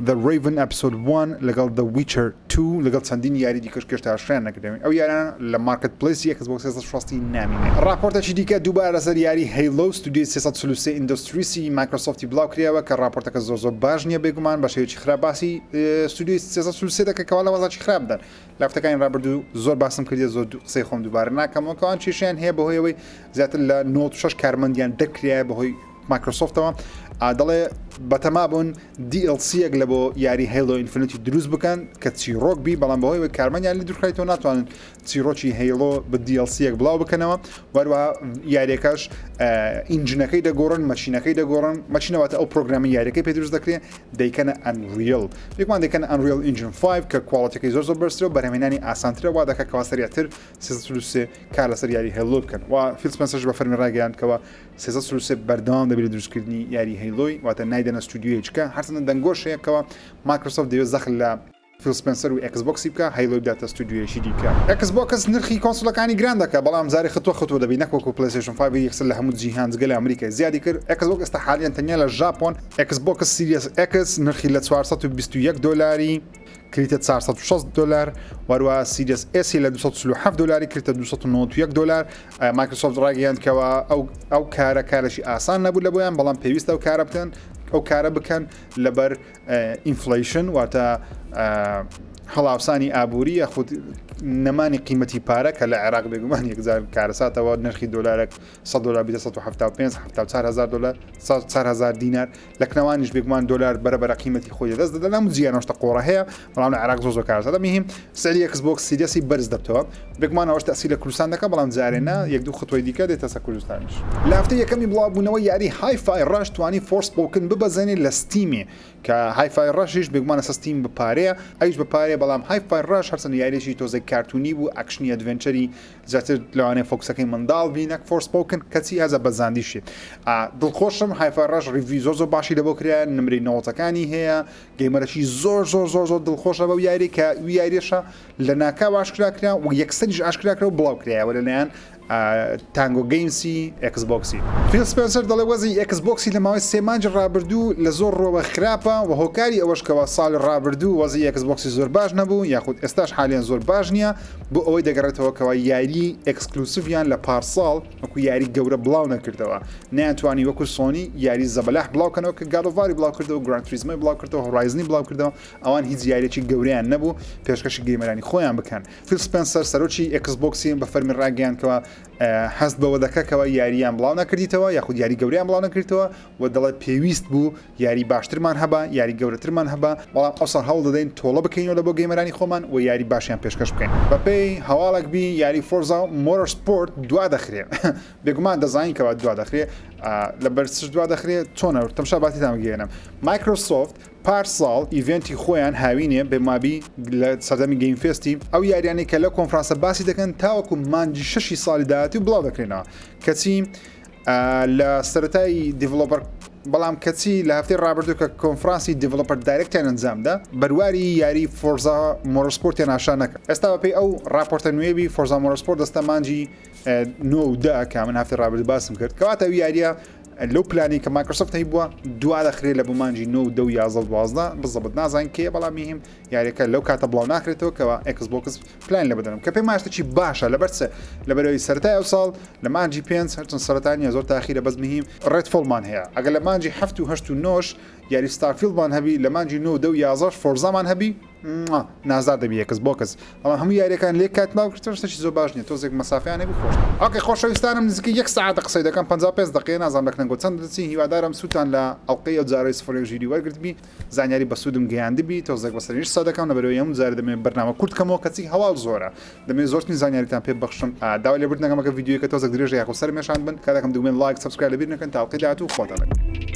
The Raven Episode One لەگەڵ The Witcher 2 لەگەڵ چەندین یاری دیکەش کە هێشتا ئاشکرایان نەکردوین ئەو یارانە لە marketplace ی Xbox 360 نامینێ. ڕاپۆرتێکی دیکە دووبارە لەسەر یاری Halo ستودیۆی 343 Industries ی Microsoft ی بڵاو کرایەوە کە ڕاپۆرتەکە زۆر زۆر باش نییە بێگومان بە شێوەیەکی خراپ باسی ستودیۆی 343 دەکە کەوا لە وەزعێکی خراپ دان لە هەفتەکانی ڕابردوو زۆر باسم کردیە زۆر قسەی خۆم دووبارە ناکەمەوە کەوان کێشەیان هەیە بەهۆی ئەوەی زیاتر لە 96 کارمەندیان دەرکرایە بەهۆی Microsoft ەوە. دەڵێ بەتەما بوون DLC یەک لە بۆ یاری Halo Infinite ی دروست بکەن کە چیڕۆک بی بەڵام بەهۆی وەی کارمەندیان لێ دوورخرایتەوە ناتوانن چیڕۆکی Halo بە DLC یەک بڵاو بکەنەوە وەروە یاریەکەش engine ەکەی دەگۆڕن مەشینەکەی دەگۆڕن مەشینەوەتە ئەو پرۆگرامی یاریەکەی پێ دروست دەکرێت دەیکەنە Unreal بێگومان دەیکەنە Unreal Engine 5 کە quality ەکەی زۆر زۆر بەرزترە و بەرهەمهێنانی ئاسانترە وا دەکات کەوا سەریعتر 343 کار لەسەر یاری Halo بکەن و فیل سپێنسەرش بە فەرمی ڕایگەیاند کەوا 343 بەردەوام دەبێت لە دروستکردنی یاری Halo ی واتە نایدەنە ستودیۆیەکە هەرچەندە دەنگۆش هەیە کەوا مایکرۆسۆفت دەیەوێت زەخت لە فیل سپێنسەر و ئێکس بۆکسی بکا Halo ی بداتە ستودیۆیەکی دیکە. ئێکس بۆکس نرخی console ەکانی گران دەکا بەڵام جارێ ختوە ختوە دەبی نەک وەکو پلەیستەیشن 5 یەکسەر لە هەموو جیهان جگە لە ئەمریکای زیادی کرد ئێکس بۆکس ئێستا حالیەن تەنیا لە ژاپۆن ئێکس بۆکس Series X نرخی لە 421 دۆلاری کریتە 460 دۆلار وەروە Series S ی لە 247 دۆلاری کردە 291 دۆلار مایکرۆسۆفت ڕاگەیاند کەوا ئەو ئەو کارە کارێکی ئاسان نەبوو لە بۆیان بەڵام پێویستە ئەو کارە بکەن ئەو کارە بکەن لەبەر inflation واتە هەڵاوسانی ئابووری یاخود نەمانی قیمەتی پارە کە لە عێراق بێگومان یەکجار کارەساتەوە نرخی دۆلارێک 100 دلار بیتە 175 هزار دلار 4000 دینار لە کنەوانیش بێگومان دۆلار بەرە بەرە قیمەتی خۆی لەدەست دەدا لەم جیهانەوە شتە قۆڕە هەیە بەڵام لە عێراق زۆر زۆر کارەساتە مهم سعری ئێکس بۆکس Series ی بەرز دەبتەوە بێگومان ئەوەش تەئسیر لە کوردستان دەکات بەڵام جارێ نا یەک دوو خطوەی دیکە دێتە سەر کوردستانیش. لە هەفتەی یەکەمی بڵاوبوونەوەی یاری Hi-Fi Rush توانی Forspoken ببەزێنێ لە Steam ێ کە Hi-Fi Rush یش بێگومان لەسەر Steam بە پارەیە ئەویش بە پارەیە بەڵام Hi-Fi Rush هەرچەندە یاریەکی تۆزێک کارتونی بوو action ی adventure ی زیاتر لەوانەیە focus ەکەی منداڵ بی نەک Forspoken کەچی هەزە بەزاندیشی دڵخۆشم Hi-Fi Rush review زۆر زۆر باشی لەبۆ کرا نمرەی نەوەتەکانی هەیە gamer ەکی زۆر زۆر زۆر زۆر دڵخۆشە بەو یاری کە وی یاریەشە لە ناکاو ئاشکرا کرا و یەکسەریش ئاشکرا کرا و بڵاو کرایەوە لەلایەن Tango Games ی ئێکس بۆکسی. فیل سپێنسەر دەڵێ وەزعی ئێکس بۆکسی لە ماوەی سێ مانگی ڕابردوو لە زۆر ڕووەوە خراپە و هۆکاری ئەوەش کەوا ساڵی ڕابردوو وەزعی ئێکس بۆکسی زۆر باش نەبوو یاخود ئێستاش حالیەن زۆر باش نییە بۆ ئەوەی دەگەڕێتەوە کەوا یاری exclusive یان لە پارساڵ وەکو یاری گەورە بڵاو نەکردەوە نەیانتوانی وەکو سۆنی یاری زەبەلاح بڵاو کەنەوە کە God of War ی بڵاو کردەوە Gran Turismo ی بڵاو کردەوە Horizon ی بڵاو کردەوە ئەوان هیچ یاریەکی گەورەیان نەبوو پێشکەشی gamer انی خۆیان بکەن. فیل سپێنسەر سەرۆکی ئێکس بۆکسی بە فەرمی ڕاگەیاند کەوا هەست بەوە دەکا کەوا یارییان بڵاو نەکردیتەوە یاخود یاری گەورەیان بڵاو نەکردیتەوە و دەڵێت پێویست بوو یاری باشترمان هەبا یاری گەورەترمان هەبا بەڵام ئەوساڵ هەوڵ دەدەین تۆڵە بکەینەوە لە بۆ gamer انی خۆمان و یاری باشیان پێشکەش بکەین. بەپێی هەواڵێک بی یاری Forza Motorsport دوا دەخرێ بێگومان دەزانین کەوا دوا دەخرێ لەبەر چش دوا دەخرێ چۆنە تەمشا باتیتان بگەیەنم مایکرۆسۆفت پار ساڵ event ی خۆیان هاوینێ بێ مابی لە سەردەمی Game Fest ی ئەو یاریانەی کە لە کۆنفرانسە باسی دەکەن تاوەکو مانگی شەشی ساڵی داهاتوو بڵاو دەکرێنەوە کەچی لە سەرەتای Developer بەڵام کەچی لە هەفتەی ڕابردوو کە کۆنفرانسی Developer Direct یان ئەنجامدا بەرواری یاری Forza Motorsport یان ئاشا نەکرد ئێستا بەپێی ئەو راپۆرتە نوێبی Forza Motorsport دەستە مانگی نۆ و دە کە من هەفتەی ڕابردوو باسم کرد کەواتە ئەو یاریە لەو پلانی کە مایکرۆسۆفت هەیبووە دوا دەخرێت لە بۆ مانگی 9 و 10 و 11 و 12 بزەبت نازانین کێ بەڵام میهم یاریەکە لەو کاتە بڵاو ناکرێتەوە کەوا ئێکس بۆکس پلان لە بدەنم کە پێم شتێکی باشە لەبەر چ لەبەرەوەی سەرەتای ئەو ساڵ لە مانگی پێنج هەرچەند سەرەتا نییە زۆر تاخیرە بەس مهم Redfall مان هەیە ئەگەر لە مانگی هەفت و هەشت و نۆش یاری Starfield مان هەبی لە مانگی 9 و 10 و 11 Forza مان هەبی نازدار دەبی ئێکس بۆکس بەڵام هەموو یاریەکان لێک کات ماو کردن شتێکی زۆر باش نییە تۆزێک مەسافیان هەبی خۆش okay خۆشەویستانم نزیکەی یەک سەعاتە قسەی دەکەم 55 دقیقە نازانم لە کنەگۆ چەند دەچی هیوادارم سوودتان لە ئەڵقەی ئەو جارەی سفر یەک ژیری وەرگرتبی زانیاری بەسوودم گەیاندبی تۆزێک بە سەرنج قسە دەکەم لەبەرئەوەی هەموو جارێ دەمەوێت بەرنامە کورت کەمەوە کەچی هەواڵ زۆرە دەمەوێت زۆرترین زانیاریتان پێ ببەخشم داوای لێبوردن دەکەم ئەگەر ڤیدیۆیەکە تۆزێک درێژە یاخود سەرم ێشاندبن کاتێکم دگمەی like subscribe لەبیر نەکەن تا ئەڵقەی داهاتوو خۆتان لەگەڵ.